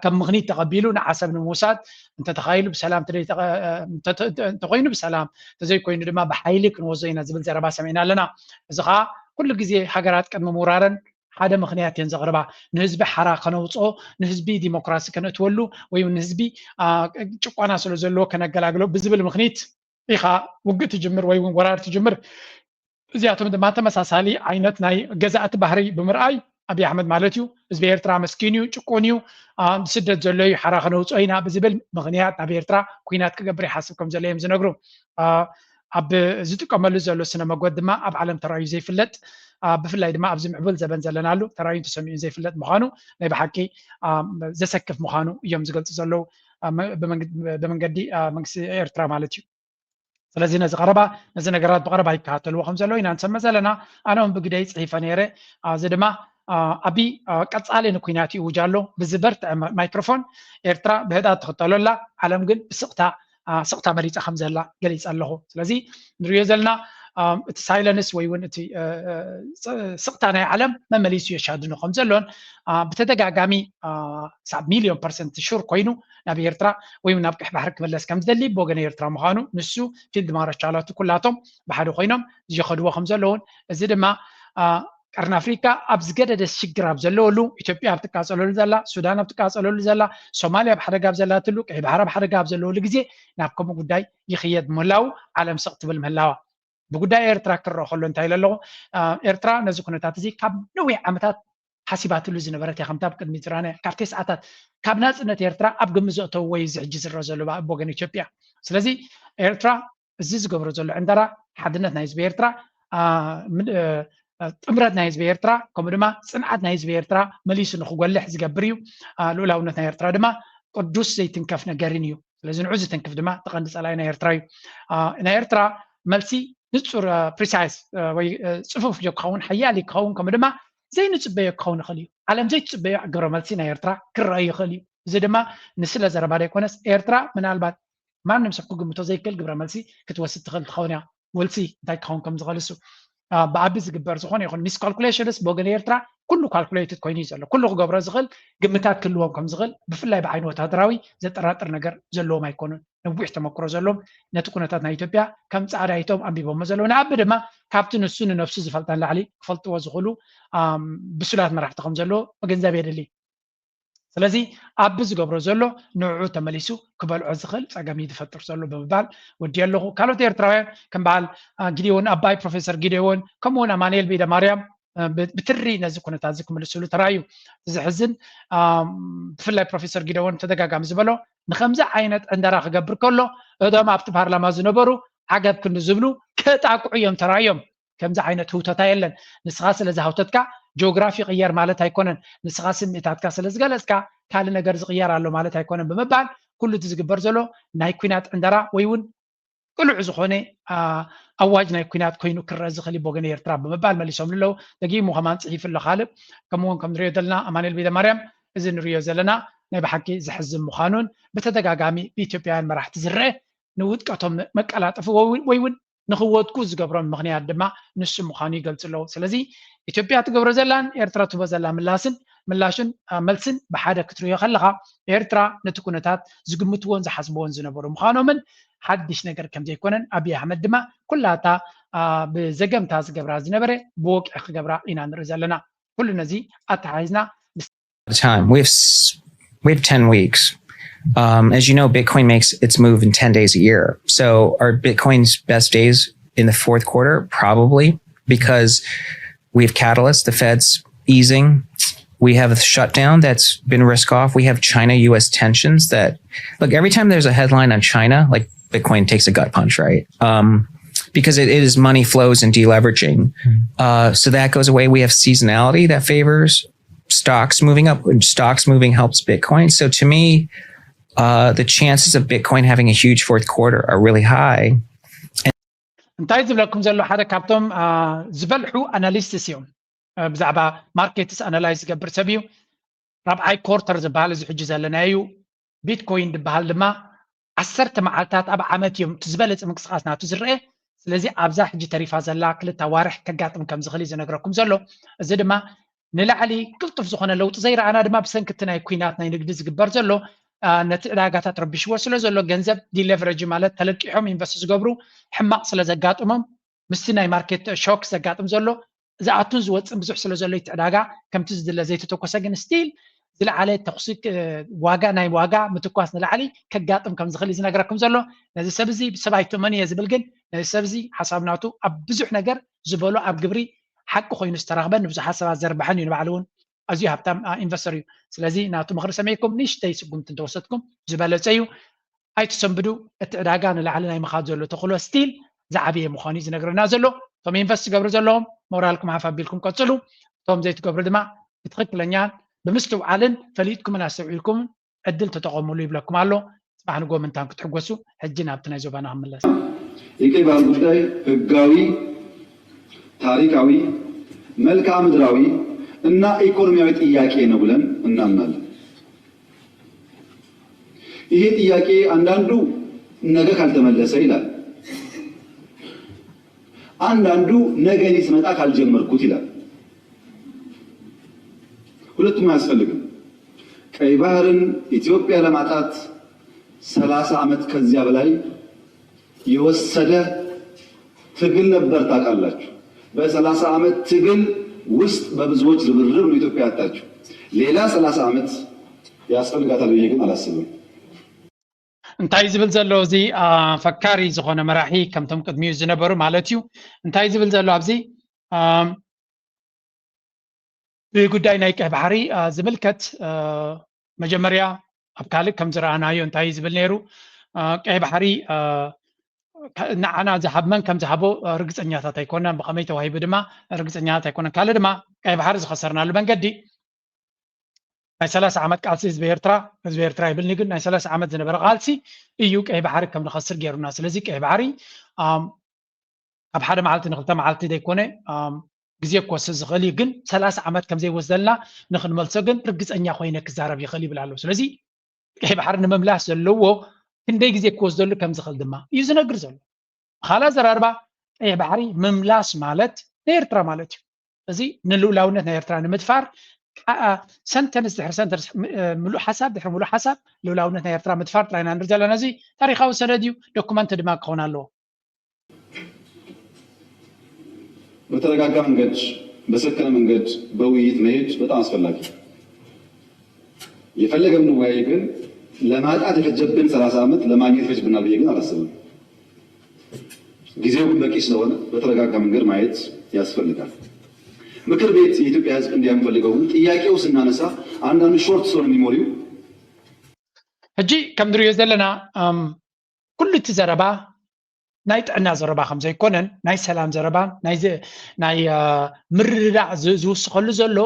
ከም ምኽኒት ተቐቢሉ ንዓሰብ ንምውሳድ እንተተኻኢሉ ብሰላም እንተኾይኑ ብሰላም እንተዘይኮይኑ ድማ ብሓይሊ ክንወስዶ ኢና ዝብል ዘረባ ሰሚዕና ኣለና። እዚ ከዓ ኩሉ ግዜ ሃገራት ቅድሚ ምውራረን ሓደ ምኽንያት እየን ዘቕርባ ንህዝቢ ሓራ ከነውፅኦ ንህዝቢ ዲሞክራሲ ከነእትወሉ ወይ ንህዝቢ ጭቆና ስለ ዘለዎ ከነገላግሎ ብዝብል ምኽኒት ኢኻ ውግእ ትጅምር ወይ እውን ወራር ትጅምር። እዚኣቶም ድማ ተመሳሳሊ ዓይነት ናይ ገዛእቲ ባህሪ ብምርኣይ ኣብይ ኣሕመድ ማለት እዩ ህዝቢ ኤርትራ መስኪን እዩ ጭቁን እዩ ስደት ዘሎ እዩ ሓራ ከነውፅኦ ኢና ብዝብል ምኽንያት ናብ ኤርትራ ኩናት ክገብር ይሓስብ ከም ዘሎ እዮም ዝነግሩ። ኣብ ዝጥቀመሉ ዘሎ ስነ መጎት ድማ ኣብ ዓለም ተራዩ ዘይፍለጥ ብፍላይ ድማ ኣብዚ ምዕቡል ዘበን ዘለናሉ ተራዩን ተሰሚዑን ዘይፍለጥ ምዃኑ ናይ ብሓቂ ዘሰክፍ ምዃኑ እዮም ዝገልፁ ዘለዉ ብመንገዲ መንግስቲ ኤርትራ ማለት እዩ። ስለዚ ነዚ ቀረባ ነዚ ነገራት ብቀረባ ይከታተልዎ ከም ዘለዉ ኢና ንሰምዕ ዘለና። ኣነ እውን ብግደይ ፅሒፈ ነይረ። እዚ ድማ ኣቢ ቀፃሊ ንኩናት ይእውጅ ኣሎ ብዝበርትዐ ማይክሮፎን ኤርትራ ብህድኣት ትኽተሎ ኣላ። ዓለም ግን ብስቕታ ስቕታ መሪፃ ከም ዘላ ገሊፀ ኣለኹ። ስለዚ ንሪኦ ዘለና እቲ ሳይለንስ ወይ እውን እቲ ስቕታ ናይ ዓለም መመሊሱ የሻድኖ ከም ዘሎን ብተደጋጋሚ ሳብ ሚሊዮን ፐርሰንት ሹር ኮይኑ ናብ ኤርትራ ወይ ናብ ቀሕ ባሕሪ ክምለስ ከም ዝደሊ ብወገን ኤርትራ ምዃኑ ንሱ ፊልድ ማረሻላቱ ኩላቶም ብሓደ ኮይኖም ዝኸድዎ ከም ዘለውን እዚ ድማ ቀርኒ ኣፍሪካ ኣብ ዝገደደ ሽግር ኣብ ዘለወሉ ኢትዮጵያ ኣብ ትቃፀለሉ ዘላ ሱዳን ኣብ ትቃፀለሉ ዘላ ሶማልያ ኣብ ሓደጋ ኣብ ዘላትሉ ቀይ ባሕሪ ኣብ ሓደጋ ኣብ ዘለወሉ ግዜ ናብ ከምኡ ጉዳይ ይኽየድ ምህላው ዓለም ስቕ ትብል ምህላዋ ብጉዳይ ኤርትራ ክረኦ ከሎ እንታይ ኢለ ኣለኹ ኤርትራ ነዚ ኩነታት እዚ ካብ ነዊሕ ዓመታት ሓሲባትሉ ዝነበረት እያ ከምታ ብቅድሚ ዝራነ ካብ ተስዓታት ካብ ናፅነት ኤርትራ ኣብ ግምት ዘእተውዎ እዩ እዚ ሕጂ ዝረአ ዘሎ ብወገን ኢትዮጵያ። ስለዚ ኤርትራ እዚ ዝገብሮ ዘሎ ዕንደራ ሓድነት ናይ ህዝቢ ኤርትራ ጥምረት ናይ ህዝቢ ኤርትራ ከምኡ ድማ ፅንዓት ናይ ህዝቢ ኤርትራ መሊሱ ንክጎልሕ ዝገብር እዩ። ልኡላውነት ናይ ኤርትራ ድማ ቅዱስ ዘይትንከፍ ነገርን እዩ። ስለዚ ንዑ ዝትንክፍ ድማ ተቐንዲ ፀላኢ ናይ ኤርትራ እዩ። ናይ ኤርትራ መልሲ ንፁር ፕሪሳይስ ወይ ፅፉፍ ክኸውን ሓያል ክኸውን ከምኡ ድማ ዘይንፅበዮ ክኸውን ይኽእል እዩ። ዓለም ዘይትፅበዮ ግብረ መልሲ ናይ ኤርትራ ክረአ ይኽእል እዩ። እዚ ድማ ንስለ ዘረባ ዘይኮነስ ኤርትራ ምናልባት ማንም ሰብ ክግምቶ ዘይክእል ግብረ መልሲ ክትወስድ ትኽእል ትኸውን እያ። ወልሲ እንታይ ክኸውን ከም ዝኽእል እሱ ብኣቢ ዝግበር ዝኾነ ይኹን ሚስካልኩሌሽንስ ብወገን ኤርትራ ኩሉ ካልኩሌትድ ኮይኑ እዩ ዘሎ። ኩሉ ክገብሮ ዝኽእል ግምታት ክህልዎም ከም ዝኽእል ብፍላይ ብዓይኒ ወታደራዊ ዘጠራጥር ነገር ዘለዎም ኣይኮኑን። ነዊሕ ተመክሮ ዘለዎም ነቲ ኩነታት ናይ ኢትዮጵያ ከም ፃዕዳ ይቶም ኣንቢቦሞ ዘለዉ ንኣቢ ድማ ካብቲ ንሱ ንነብሱ ዝፈልጣ ንላዕሊ ክፈልጥዎ ዝኽእሉ ብሱላት መራሕቲ ከም ዘለዎ ምግንዛብ የድሊ። ስለዚ ኣቢ ዝገብሮ ዘሎ ንዕዑ ተመሊሱ ክበልዖ ዝኽእል ፀገም እዩ ዝፈጥር ዘሎ ብምባል ወዲ ኣለኹ። ካልኦት ኤርትራውያን ከም በዓል ጊዴዎን ኣባይ ፕሮፌሰር ጊዴዎን ከምኡውን ኣማንኤል ቤደ ማርያም ብትሪ ነዚ ኩነታት እዚ ክምልስሉ ተራእዩ። እዚ ሕዝን ብፍላይ ፕሮፌሰር ጊደዎን ተደጋጋሚ ዝበሎ ንከምዚ ዓይነት ዕንደራ ክገብር ከሎ እቶም ኣብቲ ፓርላማ ዝነበሩ ዓገብ ክንዲ ዝብሉ ክጣቅዑ እዮም ተራእዮም። ከምዚ ዓይነት ህውተታ የለን። ንስኻ ስለ ዝሃውተትካ ጂኦግራፊ ይቕየር ማለት ኣይኮነን። ንስኻ ስምዒታትካ ስለ ዝገለጽካ ካልእ ነገር ዝቕየር ኣሎ ማለት ኣይኮነን ብምባል ኩሉ እቲ ዝግበር ዘሎ ናይ ኲናት ዕንደራ ወይ እውን ቅሉዕ ዝኾነ ኣዋጅ ናይ ኩናት ኮይኑ ክረአ ዝኽእል እዩ ብወገን ኤርትራ ብምባል መሊሶም ኣለዉ። ደጊሙ ከማን ፅሒፉ ኣሎ ካልእ። ከምኡውን ከም ንሪኦ ዘለና ኣማኑኤል ቤተ ማርያም እዚ ንሪኦ ዘለና ናይ ብሓቂ ዘሕዝን ምዃኑን ብተደጋጋሚ ብኢትዮጵያውያን መራሕቲ ዝረአ ንውድቀቶም መቀላጠፊ ወይ እውን ንክወድቁ ዝገብሮም ምኽንያት ድማ ንሱ ምዃኑ ይገልፁ ኣለዉ። ስለዚ ኢትዮጵያ ትገብሮ ዘላን ኤርትራ ትህቦ ዘላ ምላስን ምላሽን መልስን ብሓደ ክትርእዮ ከለኻ ኤርትራ ነቲ ኩነታት ዝግምትዎን ዝሓስብዎን ዝነበሩ ምዃኖምን ሓድሽ ነገር ከም ዘይኮነን ኣብይ ኣሕመድ ድማ ኩላታ ብዘገምታ ዝገብራ ዝነበረ ብወግዒ ክገብራ ኢና ንርኢ ዘለና። ኩሉ ነዚ ኣተሓሒዝና time. We have s- we have ten weeks. Um, as you know, Bitcoin makes its move in ten days a year. So are Bitcoin's best days in the fourth quarter? Probably, because we have catalysts, the Fed's easing. We have a shutdown that's been risk off. We have China U S tensions that, look, every time there's a headline on China, like, Bitcoin takes a gut punch, right? Um, because it, it is money flows and deleveraging. Uh, so that goes away. We have seasonality that favors stocks moving up. When stocks moving helps Bitcoin. So to me, uh, the chances of Bitcoin having a huge fourth quarter are really high. እንታይ ዝብለኩም ዘሎ ሓደ ካብቶም ዝበልሑ ኣናሊስትስ እዮም። ብዛዕባ ማርኬትስ ኣናላይዝ ዝገብር ሰብ እዩ። ራብዓይ ኮርተር ዝበሃል እዚ ሕጂ ዘለናዮ እዩ። ቢትኮይን ዝበሃል ድማ ዓሰርተ መዓልታት ኣብ ዓመት እዮም እቲ ዝበለፀ ምንቅስቃስ ናቱ ዝረአ። ስለዚ ኣብዛ ሕጂ ተሪፋ ዘላ ክልተ ኣዋርሕ ከጋጥም ከም ዝኽእል እዩ ዝነግረኩም ዘሎ። እዚ ድማ ንላዕሊ ቅልጡፍ ዝኾነ ለውጢ ዘይረኣና ድማ ብሰንኪ እቲ ናይ ኩናት ናይ ንግዲ ዝግበር ዘሎ ነቲ ዕዳጋታት ረቢሽዎ ስለ ዘሎ ገንዘብ ዲሌቨሬጅ ማለት ተለቂሖም ኢንቨስት ዝገብሩ ሕማቕ ስለ ዘጋጥሞም ምስቲ ናይ ማርኬት ሾክ ዘጋጥም ዘሎ ዝኣቱን ዝወፅን ብዙሕ ስለ ዘሎ እቲ ዕዳጋ ከምቲ ዝድለ ዘይተተኮሰ ግን ስቲል ዝለዓለ ተኩሲ ዋጋ ናይ ዋጋ ምትኳስ ንላዕሊ ከጋጥም ከም ዝኽእል እዩ ዝነግረኩም ዘሎ። ነዚ ሰብ እዚ ሰብ ኣይትእመን እየ ዝብል ግን ነዚ ሰብ እዚ ሓሳብ ናቱ ኣብ ብዙሕ ነገር ዝበሎ ኣብ ግብሪ ሓቂ ኮይኑ ዝተረኽበን ንብዙሓት ሰባት ዘርብሐን እዩ። ንባዕሉ እውን ኣዝዩ ሃብታም ኢንቨስተር እዩ። ስለዚ ናቱ ምኽሪ ሰሚዕኩም ንእሽተይ ስጉምቲ እንተወሰድኩም ዝበለፀ እዩ። ኣይትሰንብዱ። እቲ ዕዳጋ ንላዕሊ ናይ ምኻድ ዘሎ ተኽእሎ ስቲል ዝዓበየ ምዃኑ እዩ ዝነግረና ዘሎ። እቶም ኢንቨስት ዝገብሩ ዘለዎም ሞራልኩም ሓፍ ኣቢልኩም ቀፅሉ። እቶም ዘይትገብሩ ድማ ብትኽክለኛን ብምስትውዓልን ፈሊጥኩምን ኣስተውዒልኩምን ዕድል ተጠቐሙሉ ይብለኩም ኣሎ። ፅባሕ ንጎ ምንታን ክትሕጎሱ። ሕጂ ናብቲ ናይ ዞባና ክንምለስ። የቀይ ባህር ጉዳይ ህጋዊ፣ ታሪካዊ፣ መልክዓ ምድራዊ እና ኢኮኖሚያዊ ጥያቄ ነው ብለን እናምናለን። ይሄ ጥያቄ አንዳንዱ ነገ ካልተመለሰ ይላል፣ አንዳንዱ ነገ እኔ ስመጣ ካልጀመርኩት ይላል። ሁለቱም አያስፈልግም። ቀይ ባህርን ኢትዮጵያ ለማጣት ሰላሳ ዓመት ከዚያ በላይ የወሰደ ትግል ነበር። ታውቃላችሁ፣ በሰላሳ ዓመት ትግል ውስጥ በብዙዎች ርብርብ ነው ኢትዮጵያ ያጣችው። ሌላ ሰላሳ ዓመት ያስፈልጋታል ብዬ ግን አላስብም። እንታይ ዝብል ዘሎ እዚ ፈካሪ ዝኾነ መራሒ ከምቶም ቅድሚኡ ዝነበሩ ማለት እዩ። እንታይ ዝብል ዘሎ ኣብዚ ብጉዳይ ናይ ቀይ ባሕሪ ዝምልከት መጀመርያ ኣብ ካልእ ከም ዝረኣናዮ እንታይ ዝብል ነይሩ፣ ቀይ ባሕሪ ንዓና ዝሃብ መን ከም ዝሃቦ ርግፀኛታት ኣይኮነን፣ ብኸመይ ተዋሂቡ ድማ ርግፀኛታት ኣይኮነን። ካልእ ድማ ቀይ ባሕሪ ዝኸሰርናሉ መንገዲ ናይ ሰላሳ ዓመት ቃልሲ ህዝቢ ኤርትራ፣ ህዝቢ ኤርትራ ይብልኒ ግን ናይ ሰላሳ ዓመት ዝነበረ ቃልሲ እዩ ቀይ ባሕሪ ከም ንኸስር ገይሩና። ስለዚ ቀይ ባሕሪ ካብ ሓደ መዓልቲ ንክልተ መዓልቲ ዘይኮነ ግዜ ክወስድ ዝኽእል እዩ፣ ግን ሰላሳ ዓመት ከም ዘይወስደልና ንክንመልሶ ግን ርግፀኛ ኮይነ ክዛረብ ይኽእል ይብል ኣሎ። ስለዚ ቀይ ባሕሪ ንምምላስ ዘለዎ ክንደይ ግዜ ክወስደሉ ከም ዝኽእል ድማ እዩ ዝነግር ዘሎ። ብኻልእ ኣዘራርባ ቀይ ባሕሪ ምምላስ ማለት ንኤርትራ ማለት እዩ። እዚ ንልኡላውነት ናይ ኤርትራ ንምድፋር ሰንተንስ ድሕሪ ሰንተንስ ምሉእ ሓሳብ ድሕሪ ምሉእ ሓሳብ ልኡላውነት ናይ ኤርትራ ምድፋር ጥራይ ኢና ንርኢ ዘለና። እዚ ታሪኻዊ ሰነድ እዩ፣ ዶኩመንት ድማ ክኸውን ኣለዎ። በተረጋጋ መንገድ፣ በሰከነ መንገድ በውይይት መሄድ በጣም አስፈላጊ። የፈለገ ብንወያይ ግን ለማጣት የፈጀብን ሰላሳ ዓመት ለማግኘት ይፈጅብናል ብዬ ግን አላስብም። ጊዜው ግን በቂ ስለሆነ በተረጋጋ መንገድ ማየት ያስፈልጋል። ምክር ቤት የኢትዮጵያ ሕዝብ እንዲያ የሚፈልገው ግን ጥያቄው ስናነሳ አንዳንዱ ሾርት ስለሆነ ሚሞሪው ሕጂ ከም ንሪኦ ዘለና ኩሉ እቲ ዘረባ ናይ ጥዕና ዘረባ ከም ዘይኮነን ናይ ሰላም ዘረባን ናይ ምርድዳእ ዝውስኸሉ ዘሎ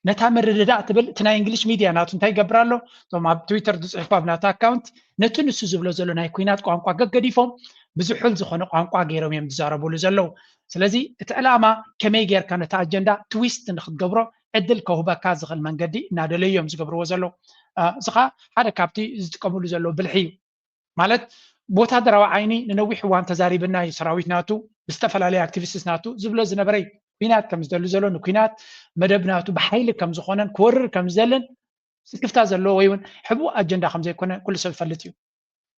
ነታ ምርድዳእ ትብል እቲ ናይ እንግሊሽ ሚድያ ናቱ እንታይ ይገብር ኣሎ? እቶም ኣብ ትዊተር ዝፅሕፉ ኣብ ናቱ ኣካውንት ነቲ ንሱ ዝብሎ ዘሎ ናይ ኩናት ቋንቋ ገገዲፎም ብዝሑል ዝኾነ ቋንቋ ገይሮም እዮም ዝዛረብሉ ዘለዉ። ስለዚ እቲ ዕላማ ከመይ ጌርካ ነቲ ኣጀንዳ ትዊስት ንክትገብሮ ዕድል ከውህበካ ዝኽእል መንገዲ እናደለዩ እዮም ዝገብርዎ ዘለዉ። እዚ ከዓ ሓደ ካብቲ ዝጥቀምሉ ዘለዉ ብልሒ እዩ። ማለት ብወታደራዊ ዓይኒ ንነዊሕ እዋን ተዛሪብና እዩ፣ ሰራዊት ናቱ ብዝተፈላለዩ ኣክቲቪስትስ ናቱ ዝብሎ ዝነበረ እዩ። ኩናት ከም ዝደሊ ዘሎ፣ ንኩናት መደብ ናቱ ብሓይሊ ከም ዝኾነን ክወርር ከም ዝደልን ስክፍታ ዘለዎ ወይ እውን ሕቡእ ኣጀንዳ ከም ዘይኮነ ኩሉ ሰብ ይፈልጥ እዩ።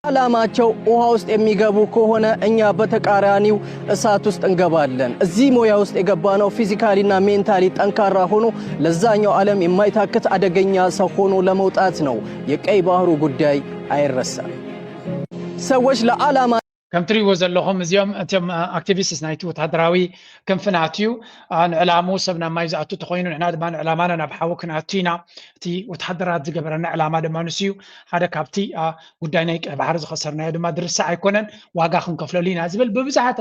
ዓላማቸው ውሃ ውስጥ የሚገቡ ከሆነ እኛ በተቃራኒው እሳት ውስጥ እንገባለን። እዚህ ሙያ ውስጥ የገባነው ፊዚካሊ እና ሜንታሊ ጠንካራ ሆኖ ለዛኛው ዓለም የማይታክት አደገኛ ሰው ሆኖ ለመውጣት ነው። የቀይ ባህሩ ጉዳይ አይረሳም። ሰዎች ለዓላማ ከም ትሪእዎ ዘለኹም እዚኦም እቶም ኣክቲቪስትስ ናይቲ ወታደራዊ ክንፍናት እዩ። ንዕላሙ ሰብ ናብ ማይ ዝኣቱ ተኮይኑ ንሕና ድማ ንዕላማና ናብ ሓዊ ክንኣቱ ኢና። እቲ ወታደራት ዝገበረና ዕላማ ድማ ንሱ እዩ። ሓደ ካብቲ ጉዳይ ናይ ቀይ ባሕሪ ዝኸሰርናዮ ድማ ድርሳዕ ኣይኮነን፣ ዋጋ ክንከፍለሉ ኢና ዝብል ብብዙሓት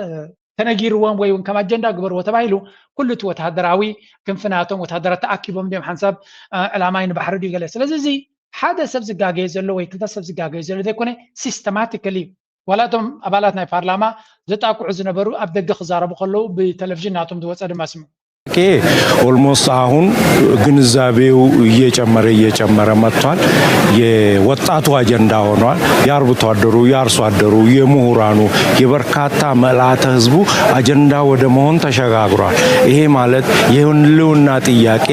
ተነጊርዎም ወይ እውን ከም ኣጀንዳ ግበርዎ ተባሂሉ ኩሉ እቲ ወታደራዊ ክንፍናቶም ወታደራት ተኣኪቦም ድዮም ሓንሳብ ዕላማይ ንባሕሪ ድዩ ገለ። ስለዚ እዚ ሓደ ሰብ ዝጋገየ ዘሎ ወይ ክልተ ሰብ ዝጋገየ ዘሎ ዘይኮነ ሲስተማቲካሊ ዋላ እቶም ኣባላት ናይ ፓርላማ ዘጣቅዑ ዝነበሩ ኣብ ደገ ክዛረቡ ከለዉ ብቴሌቪዥን ናቶም ዝወፀ ድማ ስምዑ። ጥያቄ ኦልሞስት አሁን ግንዛቤው እየጨመረ እየጨመረ መጥቷል። የወጣቱ አጀንዳ ሆኗል። የአርብቶ አደሩ፣ የአርሶ አደሩ፣ የምሁራኑ፣ የበርካታ ምልዓተ ህዝቡ አጀንዳ ወደ መሆን ተሸጋግሯል። ይሄ ማለት የህልውና ጥያቄ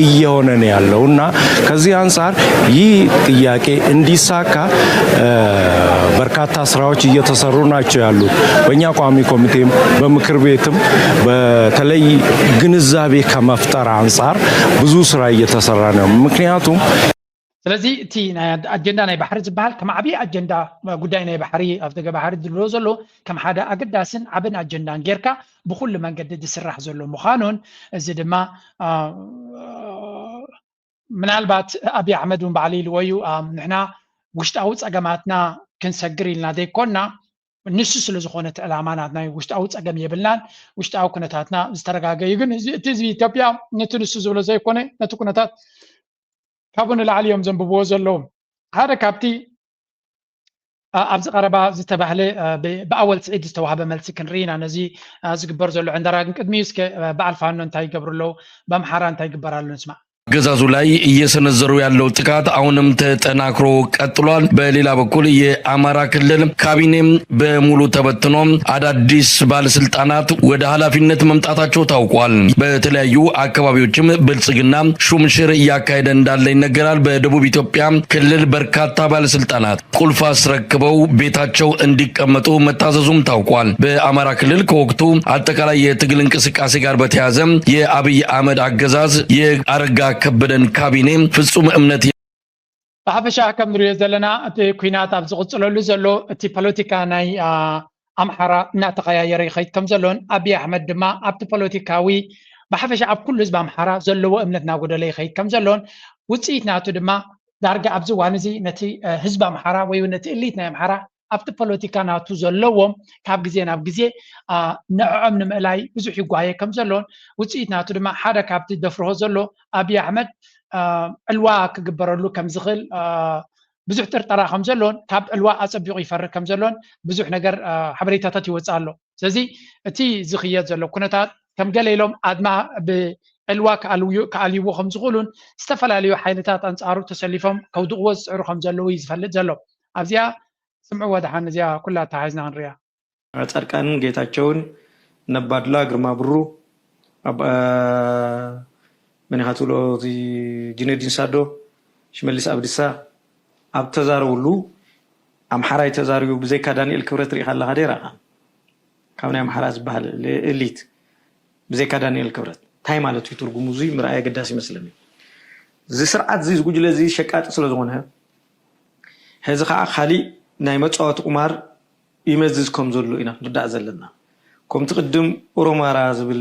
እየሆነ ነው ያለው እና ከዚህ አንጻር ይህ ጥያቄ እንዲሳካ በርካታ ስራዎች እየተሰሩ ናቸው ያሉት። በእኛ ቋሚ ኮሚቴም በምክር ቤትም በተለይ ግንዛቤ ከመፍጠር አንጻር ብዙ ስራ እየተሰራ ነው። ምክንያቱም ስለዚ እቲ ናይ ኣጀንዳ ናይ ባሕሪ ዝበሃል ከም ዓብዪ ኣጀንዳ ጉዳይ ናይ ባሕሪ ኣብ ደገ ባሕሪ ዝብሎ ዘሎ ከም ሓደ ኣገዳስን ዓብን ኣጀንዳን ጌርካ ብኩሉ መንገዲ ዝስራሕ ዘሎ ምዃኑን እዚ ድማ ምናልባት ኣብይ ኣሕመድ እውን ባዕሉ ኢልዎ እዩ። ንሕና ውሽጣዊ ፀገማትና ክንሰግር ኢልና ዘይኮንና ንሱ ስለ ዝኾነ እቲ ዕላማ ናትና እዩ። ውሽጣዊ ፀገም የብልናን። ውሽጣዊ ኩነታትና ዝተረጋገ እዩ። ግን ህዝቢ ኢትዮጵያ ነቲ ንሱ ዝብሎ ዘይኮነ ነቲ ኩነታት ካብኡ ንላዕሊ እዮም ዘንብብዎ ዘለዉ። ሓደ ካብቲ ኣብዚ ቀረባ ዝተባህለ ብኣወል ስዒድ ዝተዋህበ መልሲ ክንርኢ ኢና። ነዚ ዝግበር ዘሎ ዕንደራ ግን ቅድሚኡ እስከ በዓል ፋኖ እንታይ ይገብሩ ኣለዉ፣ በምሓራ እንታይ ይግበር ኣሎ ንስማዕ። አገዛዙ ላይ እየሰነዘሩ ያለው ጥቃት አሁንም ተጠናክሮ ቀጥሏል። በሌላ በኩል የአማራ ክልል ካቢኔም በሙሉ ተበትኖ አዳዲስ ባለስልጣናት ወደ ኃላፊነት መምጣታቸው ታውቋል። በተለያዩ አካባቢዎችም ብልጽግና ሹምሽር እያካሄደ እንዳለ ይነገራል። በደቡብ ኢትዮጵያ ክልል በርካታ ባለስልጣናት ቁልፍ አስረክበው ቤታቸው እንዲቀመጡ መታዘዙም ታውቋል። በአማራ ክልል ከወቅቱ አጠቃላይ የትግል እንቅስቃሴ ጋር በተያያዘ የአብይ አህመድ አገዛዝ የአረጋ ከበደን ካቢኔ ፍጹም እምነት ብሓፈሻ ከም ንሪኦ ዘለና እቲ ኩናት ኣብ ዝቕፅለሉ ዘሎ እቲ ፖለቲካ ናይ ኣምሓራ እናተቐያየረ ይኸይድ ከም ዘሎን ኣብይ ኣሕመድ ድማ ኣብቲ ፖለቲካዊ ብሓፈሻ ኣብ ኩሉ ህዝቢ ኣምሓራ ዘለዎ እምነት እናጎደለ ይኸይድ ከም ዘሎን ውፅኢት ናቱ ድማ ዳርጋ ኣብዚ እዋን እዚ ነቲ ህዝቢ ኣምሓራ ወይ እውን ነቲ እሊት ናይ ኣምሓራ ኣብቲ ፖለቲካ ናቱ ዘለዎም ካብ ግዜ ናብ ግዜ ንዕዖም ንምእላይ ብዙሕ ይጓየ ከም ዘሎን ውፅኢት ናቱ ድማ ሓደ ካብቲ ደፍርሆ ዘሎ ኣብይ ኣሕመድ ዕልዋ ክግበረሉ ከም ዝኽእል ብዙሕ ጥርጠራ ከም ዘሎን ካብ ዕልዋ ኣፀቢቑ ይፈርህ ከም ዘሎን ብዙሕ ነገር ሓበሬታታት ይወፅእ ኣሎ። ስለዚ እቲ ዝኽየድ ዘሎ ኩነታት ከም ገለ ኢሎም ኣድማ ብዕልዋ ክኣልይዎ ከም ዝኽእሉን ዝተፈላለዩ ሓይልታት ኣንፃሩ ተሰሊፎም ከውድቕዎ ዝፅዕሩ ከም ዘለዉ እዩ ዝፈልጥ ዘሎ። ኣብዚኣ ስምዕዎ ደሓን እዚኣ ኩላ ኣተሓሒዝና ክንሪኣ። ጻድቃንን ጌታቸውን ነባዱላ ግርማ ብሩ መን ኢኻ ትብሎ እቲ ጅነዲን ሳዶ ሽመልስ ኣብዲሳ ኣብ ተዛረብሉ ኣምሓራይ ተዛሪቡ ብዘይካ ዳንኤል ክብረት ርኢኻ ኣለኻ ዶ ይረኣኻ ካብ ናይ ኣምሓራ ዝበሃል ኤሊት ብዘይካ ዳንኤል ክብረት እንታይ ማለት እዩ ትርጉሙ እዙይ ምርኣይ ኣገዳሲ ይመስለኒ እዚ ስርዓት እዚ ጉጅለ እዚ ሸቃጢ ስለ ዝኾነ ሕዚ ከዓ ካሊእ ናይ መፃወቲ ቁማር ይመዝዝ ከም ዘሎ ኢና ክንርዳእ ዘለና። ከምቲ ቅድም ኦሮማራ ዝብል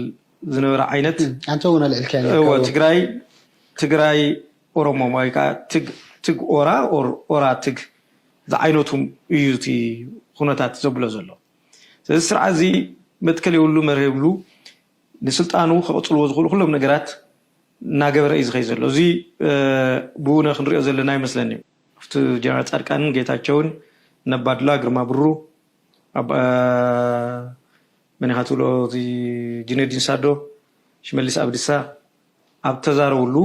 ዝነበረ ዓይነት ኣንተ እውን ኣልዕልካዮ ነበር። እወ፣ ትግራይ ትግራይ ኦሮሞ ወይ ከዓ ትግ ትግ ኦራ ኦር ኦራ ትግ ዝዓይነቱ እዩ እቲ ኩነታት ዘብሎ ዘሎ። ስለዚ ስርዓት እዚ መትከል የብሉ መርህ የብሉ ንስልጣኑ ከቕፅልዎ ዝኽእሉ ኩሎም ነገራት እናገበረ እዩ ዝኸይ ዘሎ። እዚ ብእውነ ክንሪኦ ዘለና ይመስለኒ። ኣብቲ ጀነራል ፃድቃንን ጌታቸውን ነባዱላ ግርማ ብሩ መን ኢኻ ትብሎ እቲ ጅነዲን ሳዶ ሽመልስ ኣብዲሳ ኣብ ተዛረብሉ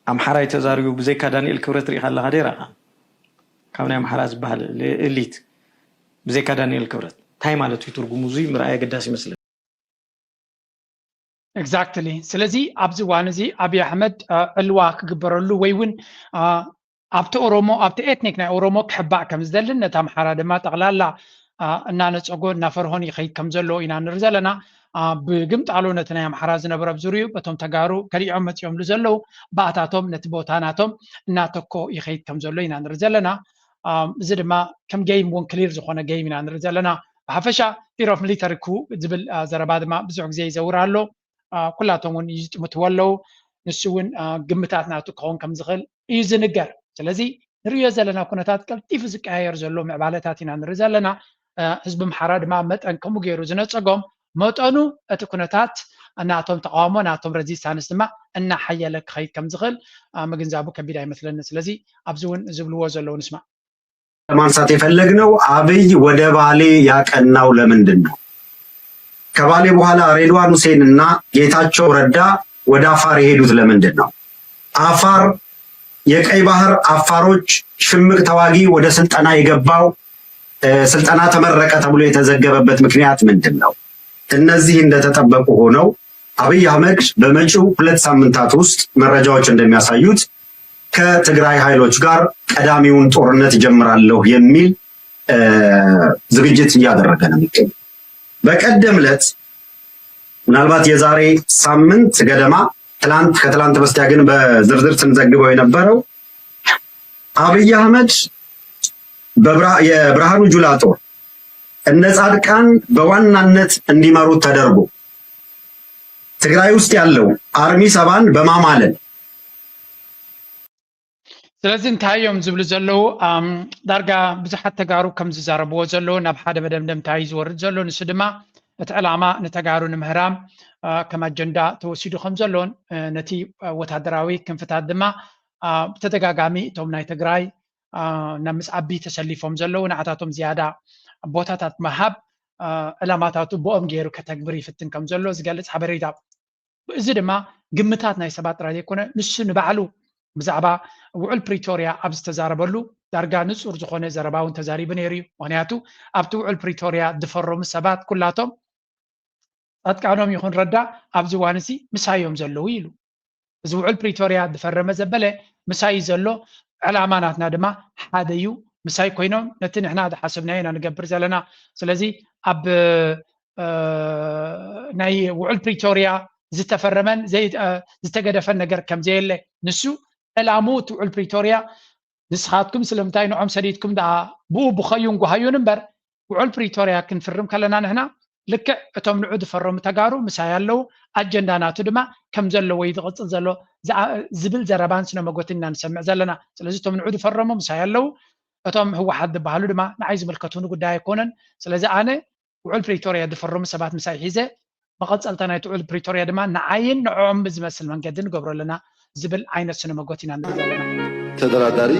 ኣምሓራይ ተዛሪቡ ብዘይካ ዳንኤል ክብረት ርኢኻ ኣለኻ ደይራኻ? ካብ ናይ ኣምሓራ ዝበሃል ኤሊት ብዘይካ ዳንኤል ክብረት እንታይ ማለት እዩ ትርጉሙ? እዙይ ምርኣይ ኣገዳሲ ይመስለኒ። Exactly። ስለዚ ኣብዚ እዋን እዚ ኣብይ ኣሕመድ ዕልዋ ክግበረሉ ወይ እውን ኣብቲ ኦሮሞ ኣብቲ ኤትኒክ ናይ ኦሮሞ ክሕባእ ከም ዝደልን ነቲ ኣምሓራ ድማ ጠቕላላ እናነፀጎ እናፈርሆን ይኸይድ ከም ዘሎ ኢና ንርኢ ዘለና። ብግምጣሎ ነቲ ናይ ኣምሓራ ዝነበረ ኣብ ዙሪኡ በቶም ተጋሩ ከሊዖም መፂኦምሉ ዘለዉ ባእታቶም ነቲ ቦታ ናቶም እናተኮ ይኸይድ ከም ዘሎ ኢና ንርኢ ዘለና። እዚ ድማ ከም ገይም እውን ክሊር ዝኾነ ገይም ኢና ንርኢ ዘለና። ብሓፈሻ ፊር ኦፍ ሚሊተሪ ኩ ዝብል ዘረባ ድማ ብዙሕ ግዜ ይዘውር ኣሎ። ኩላቶም እውን ይዝጥምትዎ ኣለዉ። ንሱ እውን ግምታት ናቱ ክኸውን ከም ዝኽእል እዩ ዝንገር። ስለዚ ንርእዮ ዘለና ኩነታት ቀልጢፉ ዝቀያየር ዘሎ ምዕባለታት ኢና ንርኢ ዘለና። ህዝቢ ኣምሓራ ድማ መጠን ከምኡ ገይሩ ዝነፀጎም መጠኑ እቲ ኩነታት ናቶም ተቃውሞ ናቶም ረዚስታንስ ድማ እናሓየለ ክኸይድ ከም ዝኽእል ምግንዛቡ ከቢድ ኣይመስለኒ። ስለዚ ኣብዚ እውን ዝብልዎ ዘለዉ ንስማዕ። ለማንሳት የፈለግነው አብይ ወደ ባሌ ያቀናው ለምንድን ነው? ከባሌ በኋላ ሬድዋን ሁሴን እና ጌታቸው ረዳ ወደ አፋር የሄዱት ለምንድን ነው? አፋር የቀይ ባህር አፋሮች ሽምቅ ተዋጊ ወደ ስልጠና የገባው ስልጠና ተመረቀ ተብሎ የተዘገበበት ምክንያት ምንድን ነው? እነዚህ እንደተጠበቁ ሆነው አብይ አህመድ በመጪው ሁለት ሳምንታት ውስጥ መረጃዎች እንደሚያሳዩት ከትግራይ ኃይሎች ጋር ቀዳሚውን ጦርነት እጀምራለሁ የሚል ዝግጅት እያደረገ ነው የሚገኘው። በቀደም ዕለት ምናልባት የዛሬ ሳምንት ገደማ ትላንት ከትላንት በስቲያ ግን በዝርዝር ስንዘግበው የነበረው አብይ አህመድ የብርሃኑ ጁላ ጦር እነ ጻድቃን በዋናነት እንዲመሩት ተደርጎ ትግራይ ውስጥ ያለው አርሚ ሰባን በማማለል ስለዚ እንታይ እዮም ዝብሉ ዘለዉ? ዳርጋ ብዙሓት ተጋሩ ከም ዝዛረብዎ ዘለዉ ናብ ሓደ መደምደምታ እዩ ዝወርድ ዘሎ። ንሱ ድማ እቲ ዕላማ ንተጋሩ ንምህራም ከም ኣጀንዳ ተወሲዱ ከም ዘሎን ነቲ ወታደራዊ ክንፍታት ድማ ብተደጋጋሚ እቶም ናይ ትግራይ ናብ ምስ ዓቢ ተሰሊፎም ዘለዉ ንዓታቶም ዝያዳ ቦታታት ምሃብ ዕላማታቱ ብኦም ገይሩ ከተግብር ይፍትን ከም ዘሎ ዝገልጽ ሓበሬታ። እዚ ድማ ግምታት ናይ ሰባት ጥራይ ዘይኮነ ንሱ ንባዕሉ ብዛዕባ ውዕል ፕሪቶርያ ኣብ ዝተዛረበሉ ዳርጋ ንጹር ዝኾነ ዘረባ እውን ተዛሪቡ ነይሩ እዩ። ምክንያቱ ኣብቲ ውዕል ፕሪቶርያ ዝፈረሙ ሰባት ኩላቶም ፃድቃኖም ይኹን ረዳ ኣብዚ እዋን እዚ ምሳዮም ዘለዉ ኢሉ። እዚ ውዕል ፕሪቶርያ ዝፈረመ ዘበለ ምሳይ ዘሎ ዕላማ ናትና ድማ ሓደ እዩ። ምሳይ ኮይኖም ነቲ ንሕና ዝሓሰብናዮ ኢና ንገብር ዘለና። ስለዚ ኣብ ናይ ውዕል ፕሪቶርያ ዝተፈረመን ዝተገደፈን ነገር ከምዘየለ ንሱ ዕላሙ እቲ ውዕል ፕሪቶርያ ንስኻትኩም ስለምንታይ ንዖም ሰዲድኩም ደኣ ብኡ ብኸዩን ጓሃዩን እምበር ውዕል ፕሪቶርያ ክንፍርም ከለና ንሕና ልክዕ እቶም ንዑ ዝፈረሙ ተጋሩ ምሳይ ኣለዉ ኣጀንዳ ናቱ ድማ ከም ዘለዎ እዩ ዝቕፅል ዘሎ ዝብል ዘረባን ስነ መጎትን ኢና ንሰምዕ ዘለና። ስለዚ እቶም ንዑ ዝፈረሙ ምሳይ ኣለዉ እቶም ህወሓት ዝበሃሉ ድማ ንዓይ ዝምልከቱኒ ጉዳይ ኣይኮነን። ስለዚ ኣነ ውዕል ፕሪቶርያ ዝፈረሙ ሰባት ምሳይ ሒዘ መቐፀልታ ናይቲ ውዕል ፕሪቶርያ ድማ ንዓይን ንዕኦም ብዝመስል መንገዲ ንገብሮ ኣለና ዝብል ዓይነት ስነ መጎት ኢና ንርኢ ዘለና። ተደራዳሪ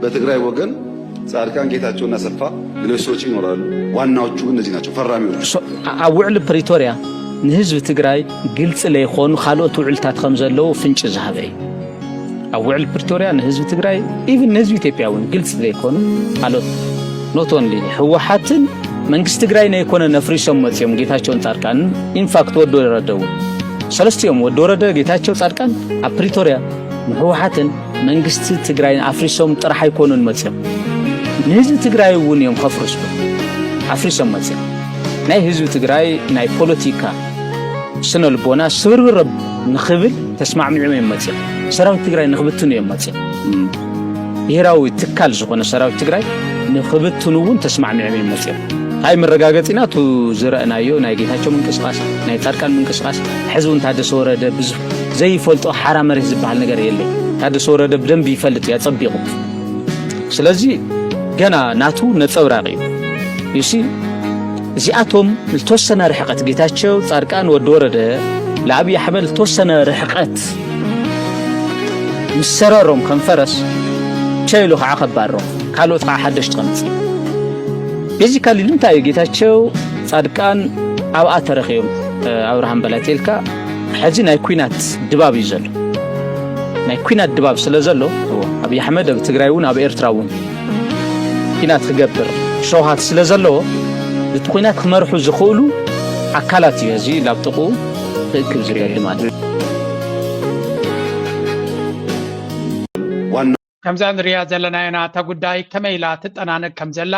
በትግራይ ወገን ጻድቃን ጌታቸውና ሰፋ ሌሎች ሰዎች ይኖራሉ። ዋናዎቹ ግን እነዚህ ናቸው ፈራሚዎቹ። ኣብ ውዕል ፕሪቶርያ ንህዝቢ ትግራይ ግልፂ ለይኾኑ ካልኦት ውዕልታት ከም ዘለዉ ፍንጭ ዝሃበ እዩ። ኣብ ውዕል ፕሪቶርያ ንህዝቢ ትግራይ ኢቭን ንህዝቢ ኢትዮጵያ እውን ግልፂ ዘይኮኑ ካልኦት not only ህወሓትን መንግስቲ ትግራይ ነይኮነ ነፍሪሶም መፅኦም ጌታቸውን ፃድቃንን ኢንፋክት ወዲ ወረደ እውን ሰለስቲኦም ወዲ ወረደ ጌታቸው ፃድቃን ኣብ ፕሪቶርያ ንህወሓትን መንግስቲ ትግራይን ኣፍሪሶም ጥራሕ ኣይኮኑን መፅኦም ንህዝቢ ትግራይ እውን እዮም ከፍርሱ ኣፍሪሶም መፅኦም ናይ ህዝቢ ትግራይ ናይ ፖለቲካ ስነ ልቦና ስብርብር ንኽብል ተስማዕሚዖም እዮም መፅኦም ሰራዊት ትግራይ ንኽብትኑ እዮም መፅኦም ብሄራዊ ትካል ዝኾነ ሰራዊት ትግራይ ንኽብትኑ እውን ተስማዕሚዖም እዮም መፅኦም። እንታይ መረጋገፂ ናቱ ዝረእናዮ ናይ ጌታቸው ምንቅስቃስ ናይ ፃድቃን ምንቅስቃስ ሕዚ እውን ታደሰ ወረደ ብዙ ዘይፈልጦ ሓራ መሬት ዝበሃል ነገር የለ። ታደሰ ወረደ ብደንብ ይፈልጥ እዩ ኣፀቢቑ። ስለዚ ገና ናቱ ነፀብራቕ እዩ። ዩሲ እዚኣቶም ዝተወሰነ ርሕቀት ጌታቸው ፃድቃን ወዲ ወረደ ለኣብይ ኣሕመድ ዝተወሰነ ርሕቀት ምስ ሰረሮም ከም ፈረስ ቸይሉ ከዓ ከባሮም ካልኦት ከዓ ሓደሽቲ ከምፅእ ቤዚካሊ ንምንታይ እዩ ጌታቸው ፃድቃን ኣብኣ ተረኺቦም ኣብርሃም በላቴልካ ሕዚ ናይ ኩናት ድባብ እዩ ዘሎ ናይ ኩናት ድባብ ስለ ዘሎ ኣብይ ኣሕመድ ኣብ ትግራይ እውን ኣብ ኤርትራ እውን ኩናት ክገብር ሸውሃት ስለ ዘለዎ እቲ ኩናት ክመርሑ ዝኽእሉ ኣካላት እዩ እዚ ናብ ጥቕኡ ክእክብ ዝደሊ ማለት እዩ። ከምዛ ንሪኣ ዘለና ኢና እታ ጉዳይ ከመይ ኢላ ትጠናነቅ ከም ዘላ።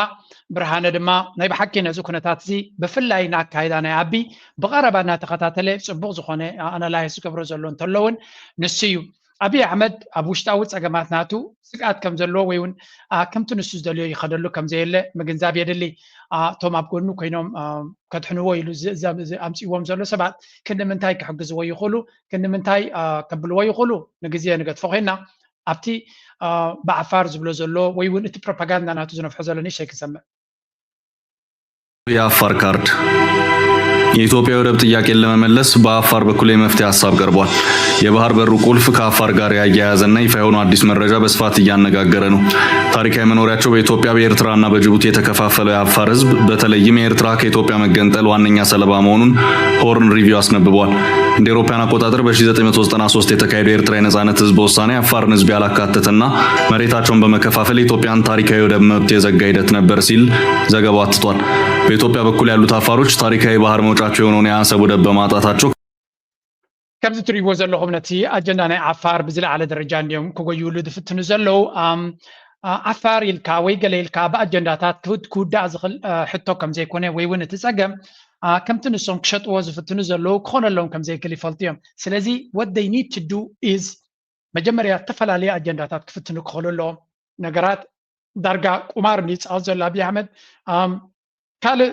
ብርሃነ ድማ ናይ ብሓቂ ነዚ ኩነታት እዚ ብፍላይ ንኣካይዳ ናይ ኣቢ ብቐረባ እናተኸታተለ ፅቡቕ ዝኾነ ኣናላይስ ዝገብሮ ዘሎ እንተሎ እውን ንሱ እዩ። ኣብይ ኣሕመድ ኣብ ውሽጣዊ ፀገማት ናቱ ስግኣት ከም ዘለዎ ወይ እውን ከምቲ ንሱ ዝደልዮ ይኸደሉ ከም ዘየለ ምግንዛብ የድሊ። እቶም ኣብ ጎኑ ኮይኖም ከድሕንዎ ኢሉ ኣምፅዎም ዘሎ ሰባት ክንዲ ምንታይ ክሕግዝዎ ይኽእሉ፣ ክንዲ ምንታይ ከብልዎ ይኽእሉ ንግዜ ንገድፎ ኮይና ኣብቲ ብዓፋር ዝብሎ ዘሎ ወይ እውን እቲ ፕሮፓጋንዳ ናቱ ዝነፍሖ ዘሎ ንእሽተይ ክንሰምዕ። የአፋር ካርድ የኢትዮጵያ የወደብ ጥያቄን ለመመለስ በአፋር በኩል የመፍትሄ ሐሳብ ቀርቧል። የባህር በሩ ቁልፍ ከአፋር ጋር ያያያዘና ይፋ የሆነው አዲስ መረጃ በስፋት እያነጋገረ ነው። ታሪካዊ መኖሪያቸው በኢትዮጵያ በኤርትራና በጅቡቲ የተከፋፈለው የአፋር ህዝብ በተለይም የኤርትራ ከኢትዮጵያ መገንጠል ዋነኛ ሰለባ መሆኑን ሆርን ሪቪው አስነብቧል። እንደ ኤሮፓያን አቆጣጠር በ1993 የተካሄደው የኤርትራ የነጻነት ህዝብ ውሳኔ የአፋርን ህዝብ ያላካተተና መሬታቸውን በመከፋፈል የኢትዮጵያን ታሪካዊ የወደብ መብት የዘጋ ሂደት ነበር ሲል ዘገባው አትቷል። በኢትዮጵያ በኩል ያሉት አፋሮች ታሪካዊ ባህር መውጫቸው የሆነውን የአሰብ ወደብ በማጣታቸው ከምዚ ትሪእዎ ዘለኹም ነቲ ኣጀንዳ ናይ ዓፋር ብዝለዓለ ደረጃ እንዲዮም ክጎይሉ ዝፍትኑ ዘለዉ። ዓፋር ኢልካ ወይ ገለ ኢልካ ብኣጀንዳታት ክውዳእ ዝኽእል ሕቶ ከም ዘይኮነ ወይ እውን እቲ ጸገም ከምቲ ንሶም ክሸጥዎ ዝፍትኑ ዘለዉ ክኾነሎም ከም ዘይክእል ይፈልጡ እዮም። ስለዚ what they need to do is መጀመርያ ዝተፈላለዩ ኣጀንዳታት ክፍትኑ ክኽእሉ ኣለዎም። ነገራት ዳርጋ ቁማር እንዲፃወት ዘሎ ኣብይ ኣሕመድ ካልእ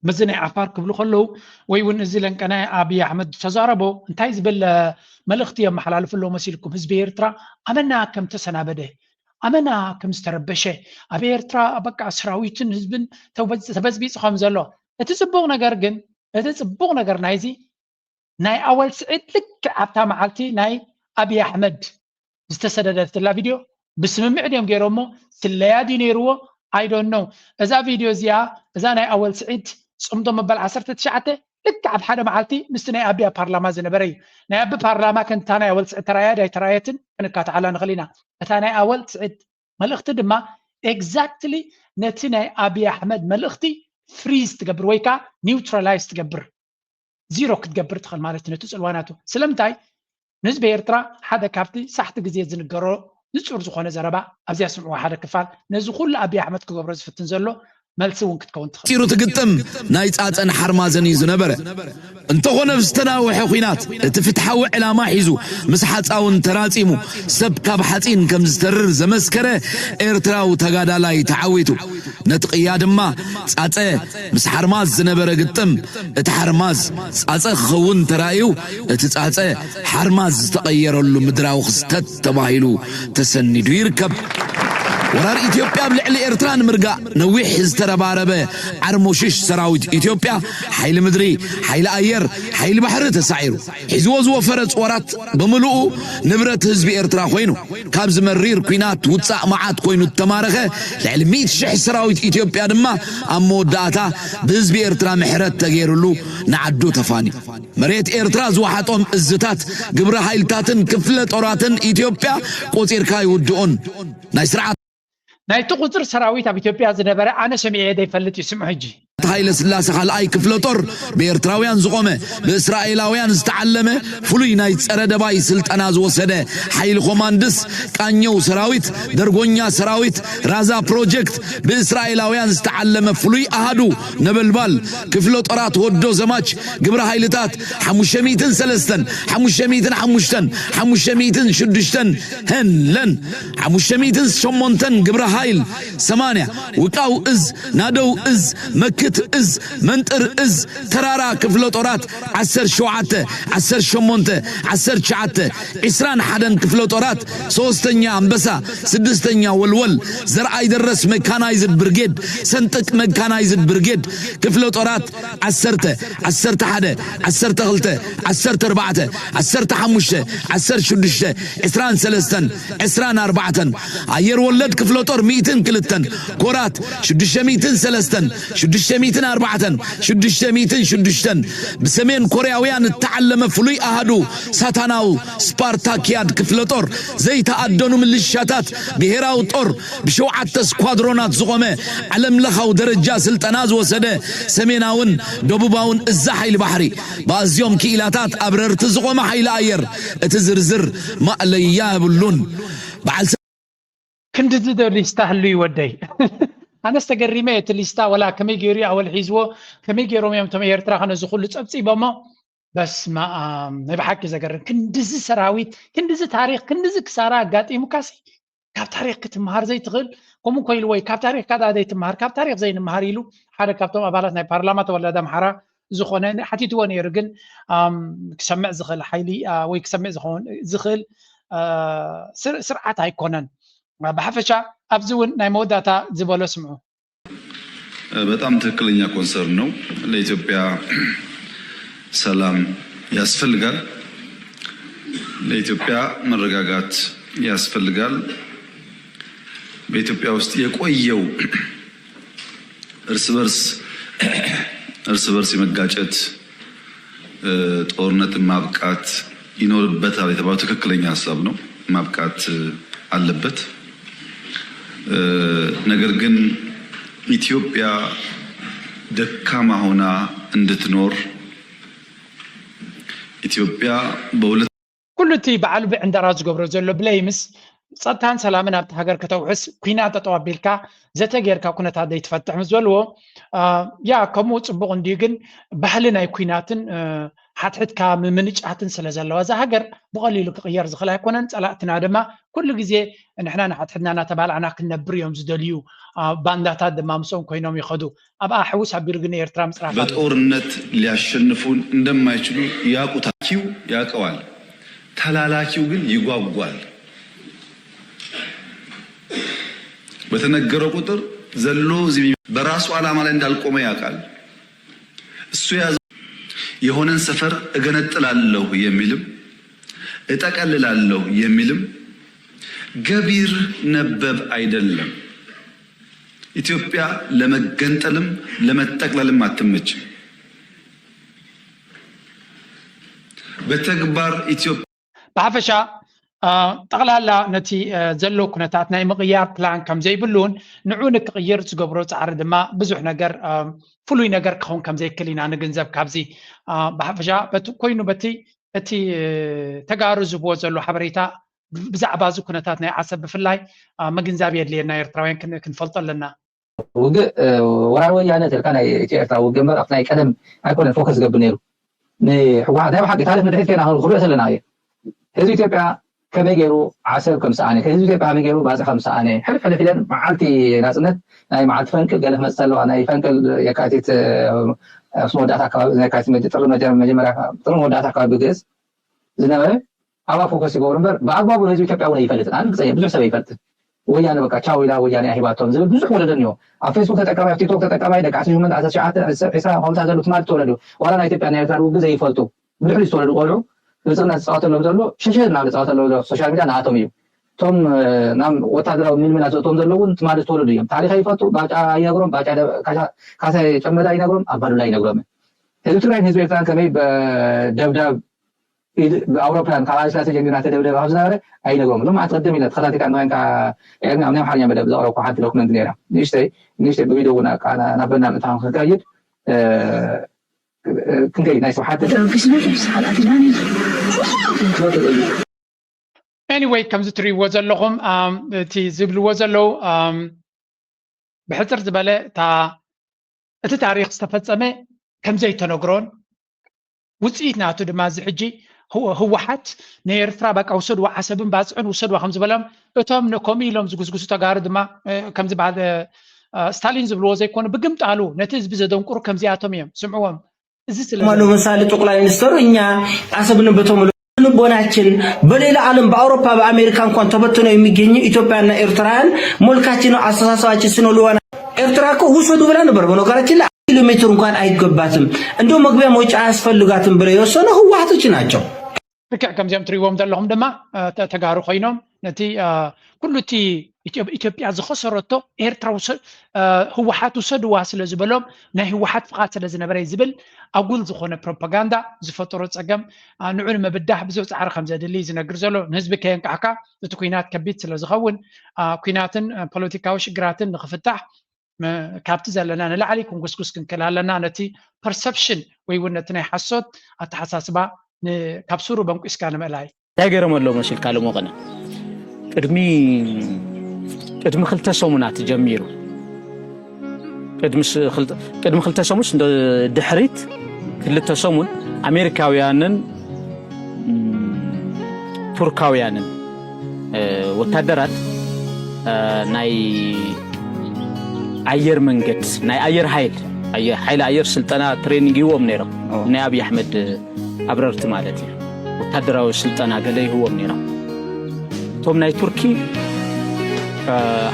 ምስዚ ናይ ዓፋር ክብሉ ከለዉ ወይ እውን እዚ ለንቀናይ ኣብይ ኣሕመድ ዝተዛረቦ እንታይ ዝብል መልእኽቲ የመሓላልፉ ኣለዎ መሲልኩም? ህዝቢ ኤርትራ ኣመና ከም ተሰናበደ ኣመና ከም ዝተረበሸ ኣብ ኤርትራ በቃ ሰራዊትን ህዝብን ተበዝቢፁ ከም ዘሎ እቲ ፅቡቕ ነገር ግን እቲ ፅቡቕ ነገር ናይዚ ናይ ኣወል ስዒድ ልክዕ ኣብታ መዓልቲ ናይ ኣብይ ኣሕመድ ዝተሰደደትላ ቪድዮ ብስምምዕ ድዮም ገይሮሞ ስለያ ድዩ ነይርዎ I don't know። እዛ ቪድዮ እዚኣ እዛ ናይ ኣወል ስዒድ ፅምዶ መበል ዓሰርተ ትሽዓተ ልክዕ ኣብ ሓደ መዓልቲ ምስቲ ናይ ኣቢ ኣብ ፓርላማ ዝነበረ እዩ። ናይ ኣቢ ፓርላማ ከምታ ናይ ኣወል ስዒድ ተራእያ ዳይተራየትን ክንካትዓላ ንኽእል ኢና። እታ ናይ ኣወል ስዒድ መልእኽቲ ድማ exactly ነቲ ናይ ኣብይ ኣሕመድ መልእኽቲ ፍሪዝ ትገብር ወይ ከዓ ኒውትራላይዝ ትገብር ዚሮ ክትገብር ትኽእል ማለት እዩ ነቲ ፅልዋ ናቱ። ስለምንታይ ንህዝቢ ኤርትራ ሓደ ካብቲ ሳሕቲ ግዜ ዝንገሮ ንፁር ዝኾነ ዘረባ ኣብዚኣ ስምዕዋ ሓደ ክፋል ነዚ ኩሉ ኣብይ ኣሕመድ ክገብሮ ዝፍትን ዘሎ መልሲ እውን ክትከውን ትኽእል። ፂሩ ትግጥም ናይ ፃፀን ሓርማዘን እዩ ዝነበረ። እንተኾነ ብዝተናውሐ ኲናት እቲ ፍትሓዊ ዕላማ ሒዙ ምስ ሓፃውን ተራፂሙ ሰብ ካብ ሓፂን ከም ዝተርር ዘመስከረ ኤርትራዊ ተጋዳላይ ተዓዊቱ። ነቲ ቅያ ድማ ፃፀ ምስ ሓርማዝ ዝነበረ ግጥም እቲ ሓርማዝ ፃፀ ክኸውን ተራእዩ እቲ ፃፀ ሓርማዝ ዝተቐየረሉ ምድራዊ ክስተት ተባሂሉ ተሰኒዱ ይርከብ። ወራር ኢትዮጵያ ኣብ ልዕሊ ኤርትራ ንምርጋእ ነዊሕ ዝተረባረበ ዓርሞሽሽ ሰራዊት ኢትዮጵያ ሓይሊ ምድሪ፣ ሓይሊ ኣየር፣ ሓይሊ ባሕሪ ተሳዒሩ ሒዝዎ ዝወፈረ ጾራት ብምልኡ ንብረት ህዝቢ ኤርትራ ኮይኑ ካብዚ መሪር ኲናት ውጻእ መዓት ኮይኑ እተማረኸ ልዕሊ ሚእቲ ሽሕ ሰራዊት ኢትዮጵያ ድማ ኣብ መወዳእታ ብህዝቢ ኤርትራ ምሕረት ተገይርሉ ንዓዱ ተፋንዩ። መሬት ኤርትራ ዝወሓጦም እዝታት ግብረ ሓይልታትን ክፍለ ጦራትን ኢትዮጵያ ቆጺርካ ኣይውድኡን። ናይ ስርዓት ናይቲ ቁፅሪ ሰራዊት ኣብ ኢትዮጵያ ዝነበረ ኣነ ሰሚዐ ዘይፈልጥ እዩ። ስምዑ ሕጂ። ሃይለ ስላሰ ካልኣይ ክፍለ ጦር ብኤርትራውያን ዝቖመ ብእስራኤላውያን ዝተዓለመ ፍሉይ ናይ ጸረ ደባይ ስልጠና ዝወሰደ ሓይሊ ኮማንድስ ቃኘው ሰራዊት ደርጎኛ ሰራዊት ራዛ ፕሮጀክት ብእስራኤላውያን ዝተዓለመ ፍሉይ ኣሃዱ ነበልባል ክፍለ ጦራት ወዶ ዘማች ግብረ ሓይልታት ሓሙሽተ ሚእትን ሰለስተን ሓሙሽተ ሚእትን ሓሙሽተን ሓሙሽተ ሚእትን ሽዱሽተን ሄንለን ሓሙሽተ ሚእትን ሸሞንተን ግብረ ሓይል ሰማንያ ውቃው እዝ ናደው እዝ መክት እዝ መንጥር እዝ ተራራ ክፍለ ጦራት ዓሰርተ ሸውዓተ ዓሰርተ ሸሞንተ ዓሰርተ ትሽዓተ ዕስራን ሓደን ክፍለ ጦራት ሶስተኛ ኣንበሳ ስድስተኛ ወልወል ዘርኣይ ደረስ መካናይዝድ ብርጌድ ሰንጥቅ መካናይዝድ ብርጌድ ክፍለ ጦራት ዓሰርተ ዓሰርተ ሓደ ዓሰርተ ክልተ ዓሰርተ ኣርባዕተ ዓሰርተ ሓሙሽተ ዓሰርተ ሽዱሽተ ዕስራን ሰለስተን ዕስራን ኣርባዕተን ኣየር ወለድ ክፍለ ጦር ሚእትን ክልተን ኮራት ሽዱሽተ ሚእትን ሰለስተን ሽዱሽተ ሚእትን ኣርባዕተን ሽዱሽተ ሚእትን ሽዱሽተን ብሰሜን ኮርያውያን እተዓለመ ፍሉይ ኣሃዱ ሳታናው ስፓርታኪያድ ክፍለ ጦር ዘይተኣደኑ ምልሻታት ብሄራዊ ጦር ብሸውዓተ ስኳድሮናት ዝቖመ ዓለምለኻዊ ደረጃ ስልጠና ዝወሰደ ሰሜናውን ደቡባውን እዛ ሓይሊ ባሕሪ ብኣዝዮም ክኢላታት ኣብረርቲ ዝቖመ ሓይሊ ኣየር እቲ ዝርዝር ማእለያ የብሉን። በዓል ክንድዚ ዶ ሊስታ ህሉ ይወደይ ኣነስ ተገሪመ እቲ ሊስታ ወላ ከመይ ገይሩ ኣወል ሒዝዎ ከመይ ገይሮም እዮም ቶም ኤርትራ ከነዚ ኩሉ ጸብጺቦሞ በስመ ኣብ ናይ ብሓቂ ዘገርም ክንድዚ ሰራዊት ክንድዚ ታሪክ ክንድዚ ክሳራ ኣጋጢሙካሲ ካብ ታሪክ ክትምሃር ዘይትኽእል ከምኡ ኮይሉ ወይ ካብ ታሪክ ካዳ ዘይትምሃር ካብ ታሪክ ዘይንምሃር ኢሉ ሓደ ካብቶም ኣባላት ናይ ፓርላማ ተወላዲ ኣምሓራ ዝኾነ ሓቲትዎ ነይሩ ግን ክሰምዕ ዝኽእል ሓይሊ ወይ ክሰምዕ ዝኸውን ዝኽእል ስርዓት ኣይኮነን ብሓፈሻ ኣብዚ እውን ናይ መወዳእታ ዝበሎ ስምዑ በጣም ትክክለኛ concern ነው። ለኢትዮጵያ ሰላም ያስፈልጋል። ለኢትዮጵያ መረጋጋት ያስፈልጋል። በኢትዮጵያ ውስጥ የቆየው እርስ በርስ እርስ በርስ የመጋጨት ጦርነትን ማብቃት ይኖርበታል የተባለው ትክክለኛ ሀሳብ ነው። ማብቃት አለበት። ነገር ግን ኢትዮጵያ ደካማ ሆና እንድትኖር ኢትዮጵያ በሁለት ኩሉ እቲ በዓሉ ብዕንደራ ዝገብሮ ዘሎ ብለይምስ ጸጥታን ሰላምን ኣብቲ ሃገር ከተውሕስ ኩናት ጠጠው ኣቢልካ ዘተ ጌርካ ኩነታት ዘይትፈትሕ ምስ በልዎ ያ ከምኡ ጽቡቕ እንድዩ ግን ባህሊ ናይ ኩናትን ሓትሕትካ ምምንጫትን ስለ ዘለዋ እዛ ሃገር ብቐሊሉ ክቕየር ዝኽእል ኣይኮነን። ጸላእትና ድማ ኩሉ ግዜ ንሕና ንሓትሕትና እናተባላዕና ክንነብር እዮም ዝደልዩ። ባንዳታት ድማ ምስኦም ኮይኖም ይኸዱ። ኣብኣ ሕውስ ኣቢሉ ግን ንኤርትራ ምጽራፍ ኣለዎ። በጦርነት ሊያሸንፉን እንደማይችሉ ያውቁታል። ኪው ያውቀዋል፣ ተላላኪው ግን ይጓጓል። በተነገረው ቁጥር ዘሎ እዚህ በራሱ ዓላማ ላይ እንዳልቆመ ያውቃል። እሱ የያዘው የሆነን ሰፈር እገነጥላለሁ የሚልም እጠቀልላለሁ የሚልም ገቢር ነበብ አይደለም። ኢትዮጵያ ለመገንጠልም ለመጠቅለልም አትመችም። በተግባር ኢትዮጵያ ብሓፈሻ ጠቕላላ ነቲ ዘሎ ኩነታት ናይ ምቕያር ፕላን ከም ዘይብሉን ንዑ ንክቕይር ዝገብሮ ፃዕሪ ድማ ብዙሕ ነገር ፍሉይ ነገር ክኸውን ከም ዘይክእል ኢና ንግንዘብ። ካብዚ ብሓፈሻ በቲ ኮይኑ በቲ እቲ ተጋሩ ዝህብዎ ዘሎ ሓበሬታ ብዛዕባ እዚ ኩነታት ናይ ዓሰብ ብፍላይ ምግንዛብ የድልየና፣ ኤርትራውያን ክንፈልጦ ኣለና። ውግእ ወራር ወያነ ተልካ ናይ ኢትዮ ኤርትራ ውግእ እምበር ኣብቲ ናይ ቀደም ኣይኮነን ፎከስ ዝገብር ነይሩ። ንህወሓት ናይ ብሓቂ ታሪክ ንድሕሪት ከይና ክንሪኦ ዘለና እዩ። ህዝቢ ኢትዮጵያ ከመይ ገይሩ ዓሰብ ከም ሰኣነ፣ ህዝቢ ኢትዮጵያ ከመይ ገይሩ ባጽዕ ከም ሰኣነ፣ ሕልፍ ሕልፍ ኢለን መዓልቲ ናጽነት ናይ መዓልቲ ፈንቅል ገለ ክመጽእ ኣለዋ፣ ናይ ፈንቅል የካቲት መወዳእታ ኣካባቢ፣ ናይ የካቲት መጀ- ጥሪ መጀ- መጀመርያ ጥሪ መወዳእታ ኣካባቢ ብግእዝ ዝነበረ ኣብኣ ፎከስ ይገብሩ እምበር ብኣግባቡ ንህዝቢ ኢትዮጵያ እውን ኣይፈልጥን። ኣነ ርግጸኛ ብዙሕ ሰብ ኣይፈልጥን። ወያነ በቃ ቻው ኢላ ወያነ ኣሂባቶም ዝብል ብዙሕ ወለዶ እኒኦ። ኣብ ፌስቡክ ተጠቃማይ፣ ኣብ ቲክቶክ ተጠቃማይ ደቂ ዓሰርተ ሸሞንተ ዓሰርተ ትሽዓተ ዒስራ ከምኡ ዘሎ ትማሊ ዝተወለዱ ዋላ ናይ ኢትዮጵያ ናይ ኤርትራ ውግእ ዘይፈልጡ ብድሕሪኡ ዝተወለዱ ቆልዑ ብልፅግና ዝፃወተሎም ዘሎ ሸሸ እናበለ ዝፃወተሎም ዘሎ ሶሻል ሚድያ ንኣቶም እዩ። እቶም ናብ ወታደራዊ ምልምላ ዘእትዎም ዘለዉ እውን ትማሊ ዝተወለዱ እዮም። ታሪኽ ኣይፈልጡ፣ ባጫ ይነግሮም፣ ባጫ ካሳይ ጨመዳ ይነግሮም፣ ኣባዱላ ይነግሮም። ህዝቢ ትግራይን ህዝቢ ኤርትራን ከመይ ደብዳብ ብኣውሮፕላን ካብ ሃይለስላሴ ጀሚሩ እናተደብደበ ካብ ዝነበረ ኣይነግሮም። ሎማዓንቲ ቅድም ኢለ ተኸታቲልካ እንተኮይንካ ኤርሚ ኣብ ናይ ኣምሓርኛ መደብ ዘቕረብኩ ሓንቲ ዶክመንት ነይራ። ንእሽተይ ንእሽተይ ብቪድዮ እውን ኣቃ- ናበና ምእንታን ክንከይድ ክንከይድ ናይ ስብሓት Anyway ከምዚ ትሪእዎ ዘለኹም እቲ ዝብልዎ ዘለዉ ብሕፅር ዝበለ እታ እቲ ታሪክ ዝተፈፀመ ከምዘይተነግሮን ውፅኢት ናቱ ድማ እዚ ሕጂ ህወሓት ንኤርትራ በቃ ውሰድዋ ዓሰብን ባፅዕን ውሰድዋ ከም ዝበሎም እቶም ከምኡ ኢሎም ዝጉስጉሱ ተጋሩ ድማ ከም ዝበሃል ስታሊን ዝብልዎ ዘይኮኑ ብግምጣሉ ነቲ ህዝቢ ዘደንቁሩ ከምዚኣቶም እዮም ስምዕዎም እዚ ስለ ማሉ ምሳሌ ጠቅላይ ሚኒስትሩ እኛ አሰብን በተመለ ልቦናችን በሌላ ዓለም በአውሮፓ በአሜሪካ እንኳን ተበትነው የሚገኙ ኢትዮጵያና ኤርትራውያን መልካችን አስተሳሰባችን ስነ ልቦና ኤርትራ እኮ ውሰዱ ብላ ነበር። በነገራችን ላይ ኪሎ ሜትር እንኳን አይገባትም እንደው መግቢያ መውጫ አያስፈልጋትም ብለው የወሰኑ ህወሓቶች ናቸው። ልክዕ ከምዚኦም ትሪእዎም ዘለኹም ድማ ተጋሩ ኮይኖም ነቲ ኩሉ እቲ ኢትዮጵያ ዝኸሰረቶ ኤርትራ ህወሓት ውሰድዋ ስለ ዝበሎም ናይ ህወሓት ፍቓድ ስለ ዝነበረ ዝብል ኣጉል ዝኾነ ፕሮፓጋንዳ ዝፈጠሮ ፀገም ንዑ ንምብዳህ ብዙሕ ፃዕሪ ከም ዘድሊ ዝነግር ዘሎ። ንህዝቢ ከየንቃሕካ እቲ ኩናት ከቢድ ስለ ዝኸውን ኩናትን ፖለቲካዊ ሽግራትን ንክፍታሕ ካብቲ ዘለና ንላዕሊ ክንጉስጉስ ክንክእል ኣለና። ነቲ ፐርሰፕሽን ወይ እውን ነቲ ናይ ሓሶት ኣተሓሳስባ ካብ ሱሩ በንቂስካ ንምእላይ። እንታይ ገይሮም ኣለዉ መሲልካ ሎሚ ቅነ ቅድሚ ቅድሚ ክልተ ሰሙናት ጀሚሩ ቅድሚ ክልተ ሰሙንስ ድሕሪት ክልተ ሰሙን ኣሜሪካውያንን ቱርካውያንን ወታደራት ናይ ኣየር መንገድ ናይ ኣየር ሓይል ሓይሊ ኣየር ስልጠና ትሬኒንግ ይህዎም ነይሮም ናይ ኣብይ ኣሕመድ ኣብረርቲ ማለት እዩ። ወታደራዊ ስልጠና ገለ ይህዎም ነይሮም። እቶም ናይ ቱርኪ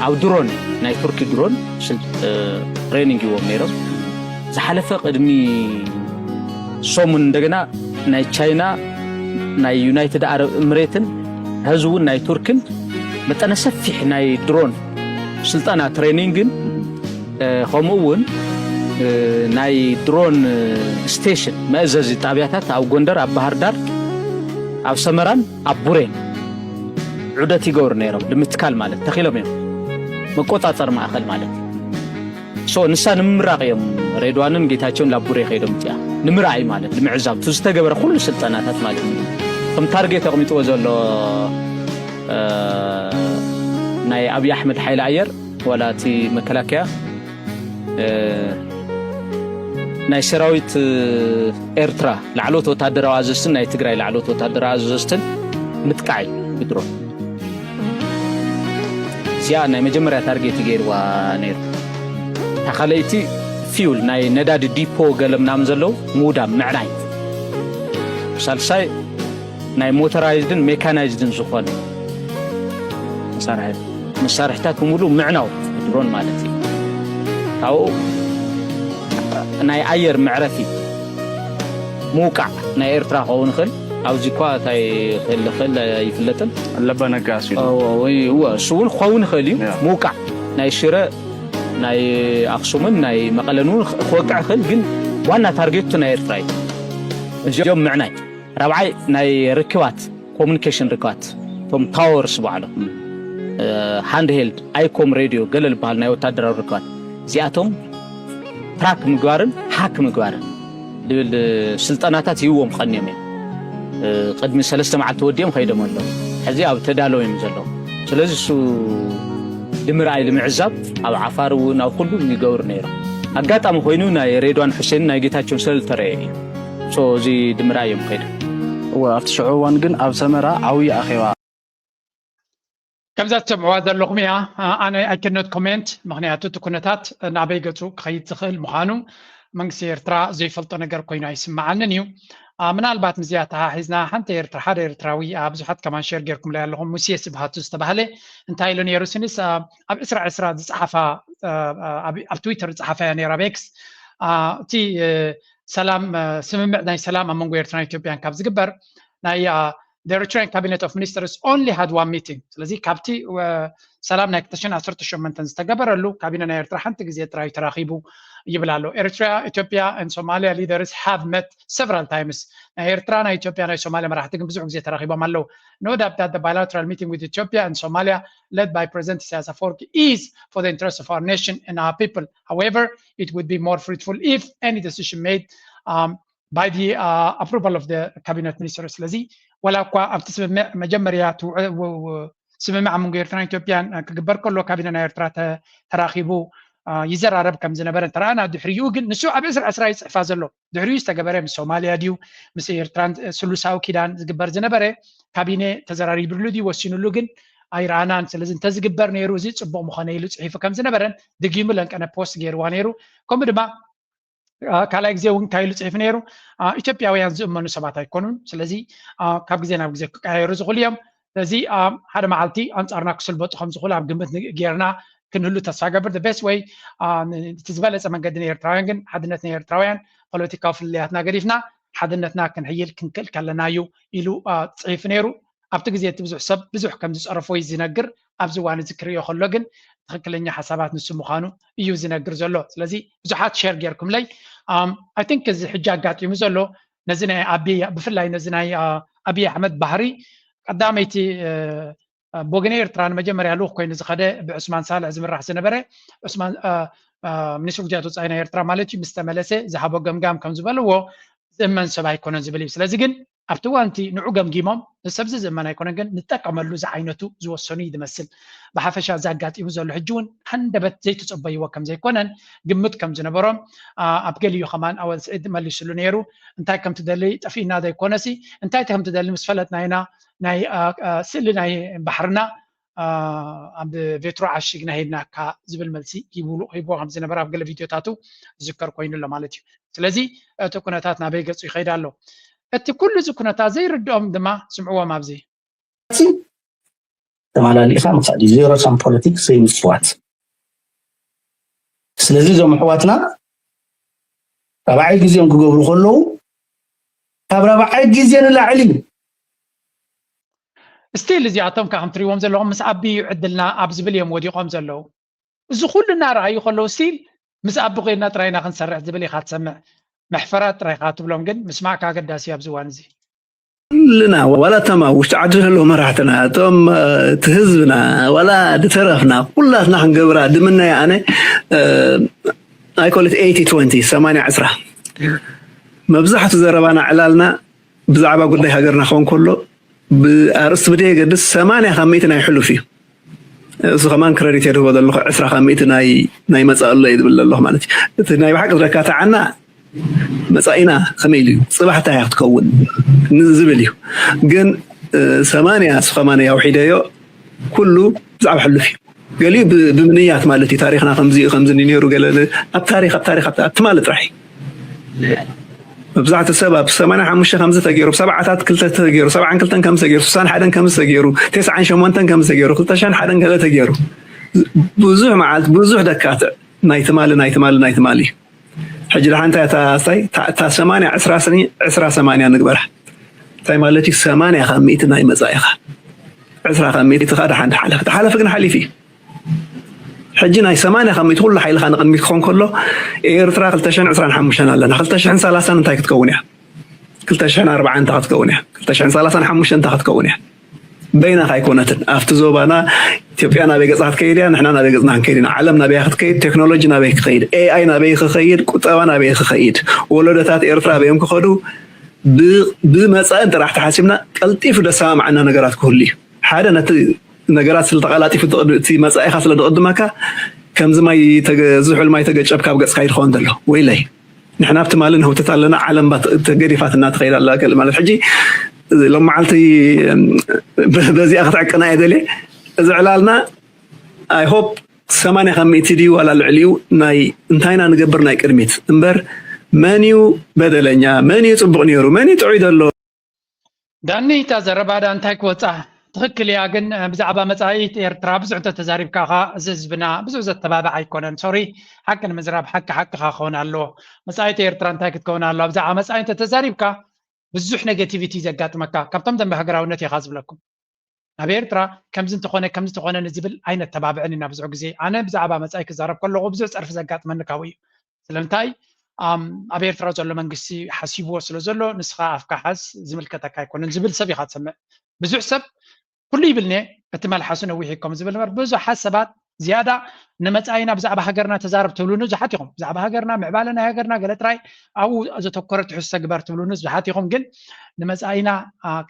ኣብ ድሮን ናይ ቱርኪ ድሮን ትሬኒንግ ይህዎም ነይሮም። ዝሓለፈ ቅድሚ ሰሙን እንደገና ናይ ቻይና ናይ ዩናይትድ ኣረብ እምሬትን ሕዚ እውን ናይ ቱርክን መጠነ ሰፊሕ ናይ ድሮን ስልጠና ትሬኒንግን ከምኡ እውን ናይ ድሮን ስቴሽን መእዘዚ ጣብያታት ኣብ ጎንደር ኣብ ባህር ዳር ኣብ ሰመራን ኣብ ቡሬን ዑደት ይገብሩ ነይሮም ንምትካል ማለት ተኺሎም እዮም መቆፃፀር ማእኸል ማለት so ንሳ ንምምራቕ እዮም ሬድዋንን ጌታቸውን ላቡሬ ከይዶም እቲኣ ንምርኣይ ማለት ንምዕዛብ እቲ ዝተገበረ ኩሉ ስልጠናታት ማለት እዩ ከም ታርጌት ኣቕሚጥዎ ዘሎ ናይ ኣብይ ኣሕመድ ሓይሊ ኣየር ዋላ እቲ መከላከያ ናይ ሰራዊት ኤርትራ ላዕሎት ወታደራዊ ኣዘዝትን ናይ ትግራይ ላዕሎት ወታደራዊ ኣዘዝትን ምጥቃዕ እዩ ብድሮን እዚኣ ናይ መጀመርያ ታርጌት ገይርዋ ነይሩ እታ ካልኣይቲ ፊውል ናይ ነዳዲ ዲፖ ገለ ምናምን ዘለዉ ምውዳም ምዕናይ ሳልሳይ ናይ ሞተራይዝድን ሜካናይዝድን ዝኾነ መሳርሒ መሳርሕታት ብምሉ ምዕናው ድሮን ማለት እዩ ካብኡ ናይ ኣየር መዕረፊ ምውቃዕ ናይ ኤርትራ ክኸውን ይኽእል ኣብዚ እኳ እንታይ ክእል ይኽእል ኣይፍለጥን ኣለባ ነጋሲ እወ እሱ እውን ክኸውን ይኽእል እዩ ምውቃዕ ናይ ሽረ ናይ ኣክሱምን ናይ መቐለን እውን ክወቅዕ ይኽእል ግን ዋና ታርጌቱ ናይ ኤርትራ እዩ እዚኦም ምዕናይ ራብዓይ ናይ ርክባት ኮሙኒኬሽን ርክባት እቶም ታወርስ ባዕሎም ሃንድ ሄልድ ኣይኮም ሬድዮ ገለ ዝበሃል ናይ ወታደራዊ ርክባት እዚኣቶም ትራክ ምግባርን ሃክ ምግባርን ዝብል ስልጠናታት ይህዎም ቀንዮም እዮም ቅድሚ ሰለስተ መዓልቲ ወዲኦም ከይዶም ኣለዉ ሕዚ ኣብ ተዳለው እዮም ዘለዉ ስለዚ እሱ ንምርኣይ ንምዕዛብ ኣብ ዓፋር እውን ኣብ ኩሉ ይገብሩ ነይሮም ኣጋጣሚ ኮይኑ ናይ ሬድዋን ሕሴንን ናይ ጌታቸውን ስለ ዝተረየ እዩ እዚ ንምርኣይ እዮም ከይዶም እወ ኣብቲ ሽዑ እዋን ግን ኣብ ሰመራ ዓብዪ ኣኼባ ከምዛ ትሰምዕዋ ዘለኹም እያ ኣነ ኣይክነት ኮሜንት ምክንያቱ እቲ ኩነታት ናበይ ገፁ ክኸይድ ዝኽእል ምዃኑ መንግስቲ ኤርትራ ዘይፈልጦ ነገር ኮይኑ ኣይስምዓንን እዩ ምናልባት ምስዚኣ ተሓሒዝና ሓንቲ ኤርትራ ሓደ ኤርትራዊ ብዙሓት ከማን ሸር ጌርኩምለይ ኣለኹም ሙሴ ስብሃቱ ዝተባህለ እንታይ ኢሉ ነይሩ ስኒስ ኣብ ዕስራ ዕስራ ዝፀሓፋ ኣብ ትዊተር ዝፀሓፋ እያ ነይራ ቤክስ እቲ ሰላም ስምምዕ ናይ ሰላም ኣብ መንጎ ኤርትራን ኢትዮጵያን ካብ ዝግበር ናይ Eritrean cabinet of ministers only had one meeting ስለዚ ካብቲ ሰላም ናይ ክልተ ሽሕን ዓሰርተ ሸሞንተን ዝተገበረሉ ካቢነ ናይ ኤርትራ ሓንቲ ግዜ ጥራይ ተራኺቡ ይብል ኣሎ ኤርትራ ኢትዮጵያ and Somalia leaders have met several times ናይ ኤርትራ ናይ ኢትዮጵያ ናይ ሶማሊያ መራሕቲ ግን ብዙሕ ግዜ ተራኺቦም ኣለዉ no doubt that the bilateral meeting with Ethiopia and Somalia led by President Isaias Afwerki is for the interest of our nation and our people however it would be more fruitful if any decision made um, by the uh, approval of the cabinet minister ስለዚ ወላ እኳ ኣብቲ ስምምዕ መጀመርያ ስምምዕ ኣብ መንጎ ኤርትራን ኢትዮጵያን ክግበር ከሎ ካቢነ ናይ ኤርትራ ተራኺቡ ይዘራረብ ከም ዝነበረ እንተረኣና ድሕሪኡ ግን ንሱ ኣብ ዕስራ ዕስራ ይፅሕፋ ዘሎ ድሕሪኡ ዝተገበረ ምስ ሶማልያ ድዩ ምስ ኤርትራን ስሉሳዊ ኪዳን ዝግበር ዝነበረ ካቢነ ተዘራሪብሉ ድዩ ወሲኑሉ ግን ኣይረኣናን ስለዚ እንተዝግበር ነይሩ እዚ ፅቡቅ ምኾነ ኢሉ ፅሒፉ ከም ዝነበረን ድጊሙ ለንቀነ ፖስት ገይርዋ ነይሩ ከምኡ ድማ ካልኣይ ግዜ እውን እንታይ ኢሉ ፅሒፉ ነይሩ ኢትዮጵያውያን ዝእመኑ ሰባት ኣይኮኑን ስለዚ ካብ ግዜ ናብ ግዜ ክቀያየሩ ዝኽእሉ እዮም ስለዚ ሓደ መዓልቲ ኣንፃርና ክስልበጡ ከም ዝኽእሉ ኣብ ግምት ጌርና ክንህሉ ተስፋ ገብር the best way እቲ ዝበለፀ መንገዲ ንኤርትራውያን ግን ሓድነት ናይ ኤርትራውያን ፖለቲካዊ ፍልልያትና ገዲፍና ሓድነትና ክንሕይል ክንክእል ከለና እዩ ኢሉ ፅሒፉ ነይሩ ኣብቲ ግዜ እቲ ብዙሕ ሰብ ብዙሕ ከም ዝፀረፎ እዩ ዝነግር ኣብዚ እዋን እዚ ክርእዮ ከሎ ግን ትኽክለኛ ሓሳባት ንሱ ምዃኑ እዩ ዝነግር ዘሎ። ስለዚ ብዙሓት ሸር ጌርኩምለይ። ኣይ ቲንክ እዚ ሕጂ ኣጋጢሙ ዘሎ ነዚ ናይ ኣብይ ብፍላይ ነዚ ናይ ኣብይ ኣሕመድ ባህሪ ቀዳመይቲ ብወገን ኤርትራ ንመጀመርያ ልኡኽ ኮይኑ ዝኸደ ብዑስማን ሳልሕ ዝምራሕ ዝነበረ ዑስማን ሚኒስትሪ ጉዳያት ወፃኢ ናይ ኤርትራ ማለት እዩ ምስ ተመለሰ ዝሃቦ ገምጋም ከም ዝበልዎ ዝእመን ሰብ ኣይኮነን ዝብል እዩ። ስለዚ ግን ኣብቲ እዋን እቲ ንዑ ገምጊሞም ንሰብዚ ዝእመን ኣይኮነን ግን ንጠቀመሉ ዝዓይነቱ ዝወሰኑ እዩ ዝመስል። ብሓፈሻ እዚ ኣጋጢሙ ዘሎ ሕጂ እውን ሃንደበት ዘይተፀበይዎ ከም ዘይኮነን ግምት ከም ዝነበሮም ኣብ ገሊኡ ከማን ኣወል ስዒድ መሊስሉ ነይሩ። እንታይ ከም ትደሊ ጠፊእና ዘይኮነሲ እንታይ ከም ትደሊ ምስ ፈለጥና ኢና ናይ ስእሊ ናይ ባሕርና ኣብ ቬትሮ ዓሺግና ሄድናካ ዝብል መልሲ ሂብዎ ከም ዝነበረ ኣብ ገለ ቪድዮታቱ ዝዝከር ኮይኑ ኣሎ ማለት እዩ። ስለዚ እቲ ኩነታት ናበይ ገፁ ይኸይድ ኣሎ። እቲ ኩሉ እዚ ኩነታት ዘይርድኦም ድማ ስምዕዎም ኣብዚ ተማላሊእካ ምሳድ ዜሮ ሳም ፖለቲክስ ዘይምፅዋት። ስለዚ እዞም ኣሕዋትና ራብዓይ ግዜኦም ክገብሩ ከለዉ ካብ ራብዓይ ግዜ ንላዕሊ እዩ። ስቲል እዚኣቶም ከዓ ከምትሪእዎም ዘለኹም ምስ ኣቢ እዩ ዕድልና ኣብ ዝብል እዮም ወዲቖም ዘለዉ። እዚ ኩሉ እናረኣዩ ከለዉ ስቲል ምስ ኣቢ ኮይንና ጥራይና ክንሰርሕ ዝብል ኢኻ ትሰምዕ። መሕፈራት ጥራይካ ትብሎም ግን ምስማዕካ ኣገዳሲ ኣብዚ እዋን እዚ። ኩልና ዋላ እቶም ኣብ ውሽጢ ዓዲ ዘለዉ መራሕትና እቶም እቲ ህዝብና ዋላ ድተረፍና ኩላትና ክንገብራ ድምነያ ኣነ I call it eighty twenty ሰማንያ ዕስራ መብዛሕቱ ዘረባና ዕላልና ብዛዕባ ጉዳይ ሃገርና ክኸውን ከሎ ብኣርእስቲ ብደየገድስ ሰማንያ ካብ ሚእቲ ናይ ሕሉፍ እዩ። እሱ ከማን ክረዲት የድህቦ ዘለኹ ዕስራ ካብ ሚእቲ ናይ ናይ መጻእ ኣሎ እዩ ዝብል ዘለኹ ማለት እዩ። እቲ ናይ ብሓቂ ዝረካ ተዓና መጻኢና ከመይ ኢሉ እዩ ጽባሕ እንታይ ክትከውን ዝብል እዩ። ግን ሰማንያ እሱ ከማን ያው ሒደዮ ኩሉ ብዛዕባ ሕሉፍ እዩ። ገሊኡ ብምንያት ማለት እዩ። ታሪኽና ከምዚ ከምዚ ነይሩ ገለ ኣብ ታሪኽ ኣብ ታሪኽ ኣብ ትማሊ ጥራሕ እዩ። መብዛሕትኡ ሰብ ኣብ ሰማንያ ሓሙሽተ ከምዚ ተገይሩ፣ ሰብዓታት ክልተ ተገይሩ፣ ሰብዓን ክልተን ከምዚ ተገይሩ፣ ስሳን ሓደን ከምዚ ተገይሩ፣ ተስዓን ሸሞንተን ከምዚ ተገይሩ፣ ክልተ ሽሕን ሓደን ገለ ተገይሩ። ብዙሕ መዓልቲ ብዙሕ ደካትዕ ናይ ትማሊ ናይ ትማሊ ናይ ትማሊ እዩ። ሕጂ ደሓን እንታይ እታ ስታይ እታ ሰማንያ ዕስራ ስኒ ዕስራ ሰማንያ ንግበራ። እንታይ ማለት እዩ? ሰማንያ ካብ ሚእቲ ናይ መጻኢኻ ዕስራ ካብ ሚእቲ ኻ ደሓን ድሓለፈ ድሓለፈ ግን ሓሊፉ እዩ። ሕጂ ናይ ሰማንያ ካብ ሚእቲ ኩሉ ሓይልኻ ንቕድሚት ክኾን ከሎ ኤርትራ ክልተ ሽሕን ዕስራን ሓሙሽተን ኣለና። ክልተ ሽሕን ሰላሳን እንታይ ክትከውን እያ? ክልተ ሽሕን ኣርባዓን እንታይ ክትከውን እያ? ክልተ ሽሕን ሰላሳን ሓሙሽተን እንታይ ክትከውን እያ? በይናኻ ኣይኮነትን። ኣብቲ ዞባና ኢትዮጵያ ናበይ ገጻ ክትከይድ እያ፣ ንሕና ናበይ ገጽና ክንከይድ ኢና፣ ዓለም ናበይ ክትከይድ፣ ቴክኖሎጂ ናበይ ክኸይድ፣ ኤኣይ ናበይ ክኸይድ፣ ቁጠባ ናበይ ክኸይድ፣ ወለዶታት ኤርትራ ኣበዮም ክኸዱ ብመጻኢ እንተ ተሓሲብና ቀልጢፉ ደሰማምዓና ነገራት ክህሉ እዩ። ሓደ ነቲ ነገራት ስለ ተቐላጢፉ እቲ መጻኢኻ ስለ ዝቕድመካ ከምዚ ማይ ዝሑል ማይ ተገጨብካ ኣብ ገጽካ ይድኸውን ዘሎ ወይለይ ንሕና ኣብ ትማሊ ንህውትት ኣለና ዓለም ተገዲፋትና ትኸይድ ኣላ ገለ ማለት ሕጂ ሎመዓልቲ በዚኣ ክትዕቅና እየ ደልየ እዚ ዕላልና I hope ሰማንያ ካብ ሚእቲ ድዩ ዋላ ልዕሊኡ ናይ እንታይና ንገብር ናይ ቅድሚት እምበር መን እዩ በደለኛ መን እዩ ፅቡቕ ነይሩ መን እዩ ጥዑይ ዘሎ ዳኒ እታ ዘረባ ዳ እንታይ ክወፃ ትኽክል እያ ግን ብዛዕባ መፃኢት ኤርትራ ብዙሕ እንተተዛሪብካ ኻ እዚ ህዝብና ብዙሕ ዘተባብዕ ኣይኮነን sorry ሓቂ ንምዝራብ ሓቂ ሓቅኻ ክኸውን ኣለዎ መፃኢት ኤርትራ እንታይ ክትከውን ኣለዋ ብዛዕባ መፃኢ እንተተዛሪብካ ብዙሕ negativity ዘጋጥመካ ካብቶም ደንበ ሃገራውነት ኢኻ ዝብለኩም ኣብ ኤርትራ ከምዚ እንተኾነ ከምዚ እንተኾነ ንዝብል ኣይነተባብዕን ኢና ብዙሕ ግዜ ኣነ ብዛዕባ መፃኢ ክዛረብ ከለኹ ብዙሕ ፀርፊ ዘጋጥመኒ ካብኡ እዩ ስለምንታይ ኣብ ኤርትራ ዘሎ መንግስቲ ሓሲብዎ ስለ ዘሎ ንስኻ ኣፍካ ሓዝ ዝምልከተካ ኣይኮነን ዝብል ሰብ ኢኻ ትሰምዕ ብዙሕ ሰብ ኩሉ ይብልኒ እቲ መልሓሱ ነዊሕ እዩ ከም ዝብል በር ብዙሓት ሰባት ዝያዳ ንመፃኢና ብዛዕባ ሃገርና ተዛረብ ትብሉኒ ብዙሓት ኢኹም ብዛዕባ ሃገርና ምዕባለ ናይ ሃገርና ገለ ጥራይ ኣብኡ ዘተኮረ ትሕዝቶ ግበር ትብሉኒ ብዙሓት ኢኹም ግን ንመፃኢና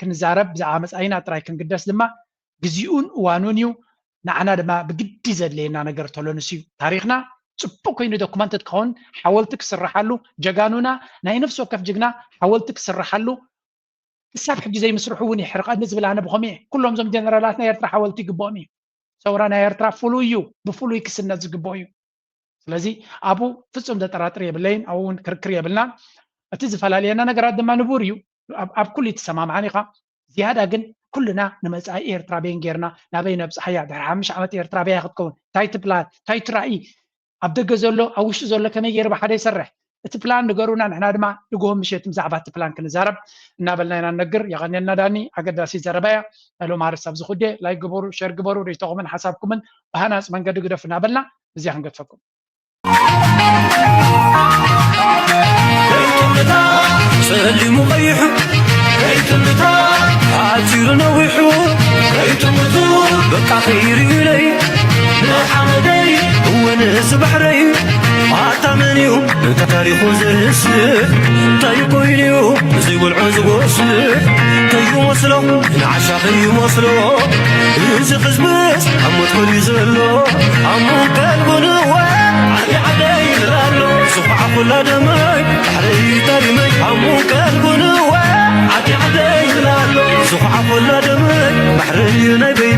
ክንዛረብ ብዛዕባ መፃኢና ጥራይ ክንግደስ ድማ ግዜኡን እዋኑን እዩ ንዓና ድማ ብግዲ ዘድለየና ነገር ተሎ ንሱ እዩ ታሪኽና ፅቡቅ ኮይኑ ዶኩመንት ክኸውን ሓወልቲ ክስርሓሉ ጀጋኑና ናይ ነፍሲ ወከፍ ጅግና ሓወልቲ ክስርሓሉ ክሳብ ሕጂ ዘይምስርሑ እውን ይሕርቀኒ ዝብል ኣነ ብኸምኡ እየ ኩሎም እዞም ጀነራላት ናይ ኤርትራ ሓወልቲ ይግብኦም እዩ ሰውራ ናይ ኤርትራ ፍሉይ እዩ ብፍሉይ ክስነት ዝግብኦ እዩ ስለዚ ኣብኡ ፍፁም ዘጠራጥር የብለይን ኣብኡ እውን ክርክር የብልናን እቲ ዝፈላልየና ነገራት ድማ ንቡር እዩ ኣብ ኩሉ ይትሰማምዓን ኢኻ ዝያዳ ግን ኩልና ንመፃኢ ኤርትራ በይን ጌርና ናበይ ነብፅሓያ ድሕሪ ሓሙሽተ ዓመት ኤርትራ በያ ክትከውን እንታይ ትብላል እንታይ ትራእይ ኣብ ደገ ዘሎ ኣብ ውሽጢ ዘሎ ከመይ ገይሩ ብሓደ ይሰርሕ እቲ ፕላን ንገሩና፣ ንሕና ድማ ንግሆ ምሸት ብዛዕባ እቲ ፕላን ክንዛረብ እናበልና ኢና ንነግር። የቐንየልና ዳኒ፣ ኣገዳሲ ዘረባ እያ። ናይ ሎም ኣርእስቲ ኣብዚ ኩዴ። ላይክ ግበሩ፣ ሸር ግበሩ፣ ርእይቶኹምን ሓሳብኩምን ብሃናጽ መንገዲ ግደፉ እናበልና እዚኣ ክንገድፈኩም። ጸሊሙ ቀይሑ ከይትምታ፣ ኣጺሩ ነዊሑ ከይትምቱ፣ በቃ ከይርዩለይ ንሓመደይ እውን እዚ ባሕረይ ኣታ መን እዩ ነታ ታሪኹ ዝህስብ? እንታይ ኮይኑ እዩ ዘይበልዖ ዝጎስብ? ከይመስሎ ንዓሻ ከይመስሎ እዚ ህዝብስ ኣብ ሞት ከልዩ ዘሎ ኣሙ ቀልቡ ንወ ዓዲ ዓደይ ይብል ኣሎ ዝኹዓ ኩላ ደመይ ባሕረይ ታሪመይ ኣሙ ቀልቡ ንወ ዓዲ ዓደይ ይብል ኣሎ ዝኹዓ ኩላ ደመይ ባሕረይ ናይ በይ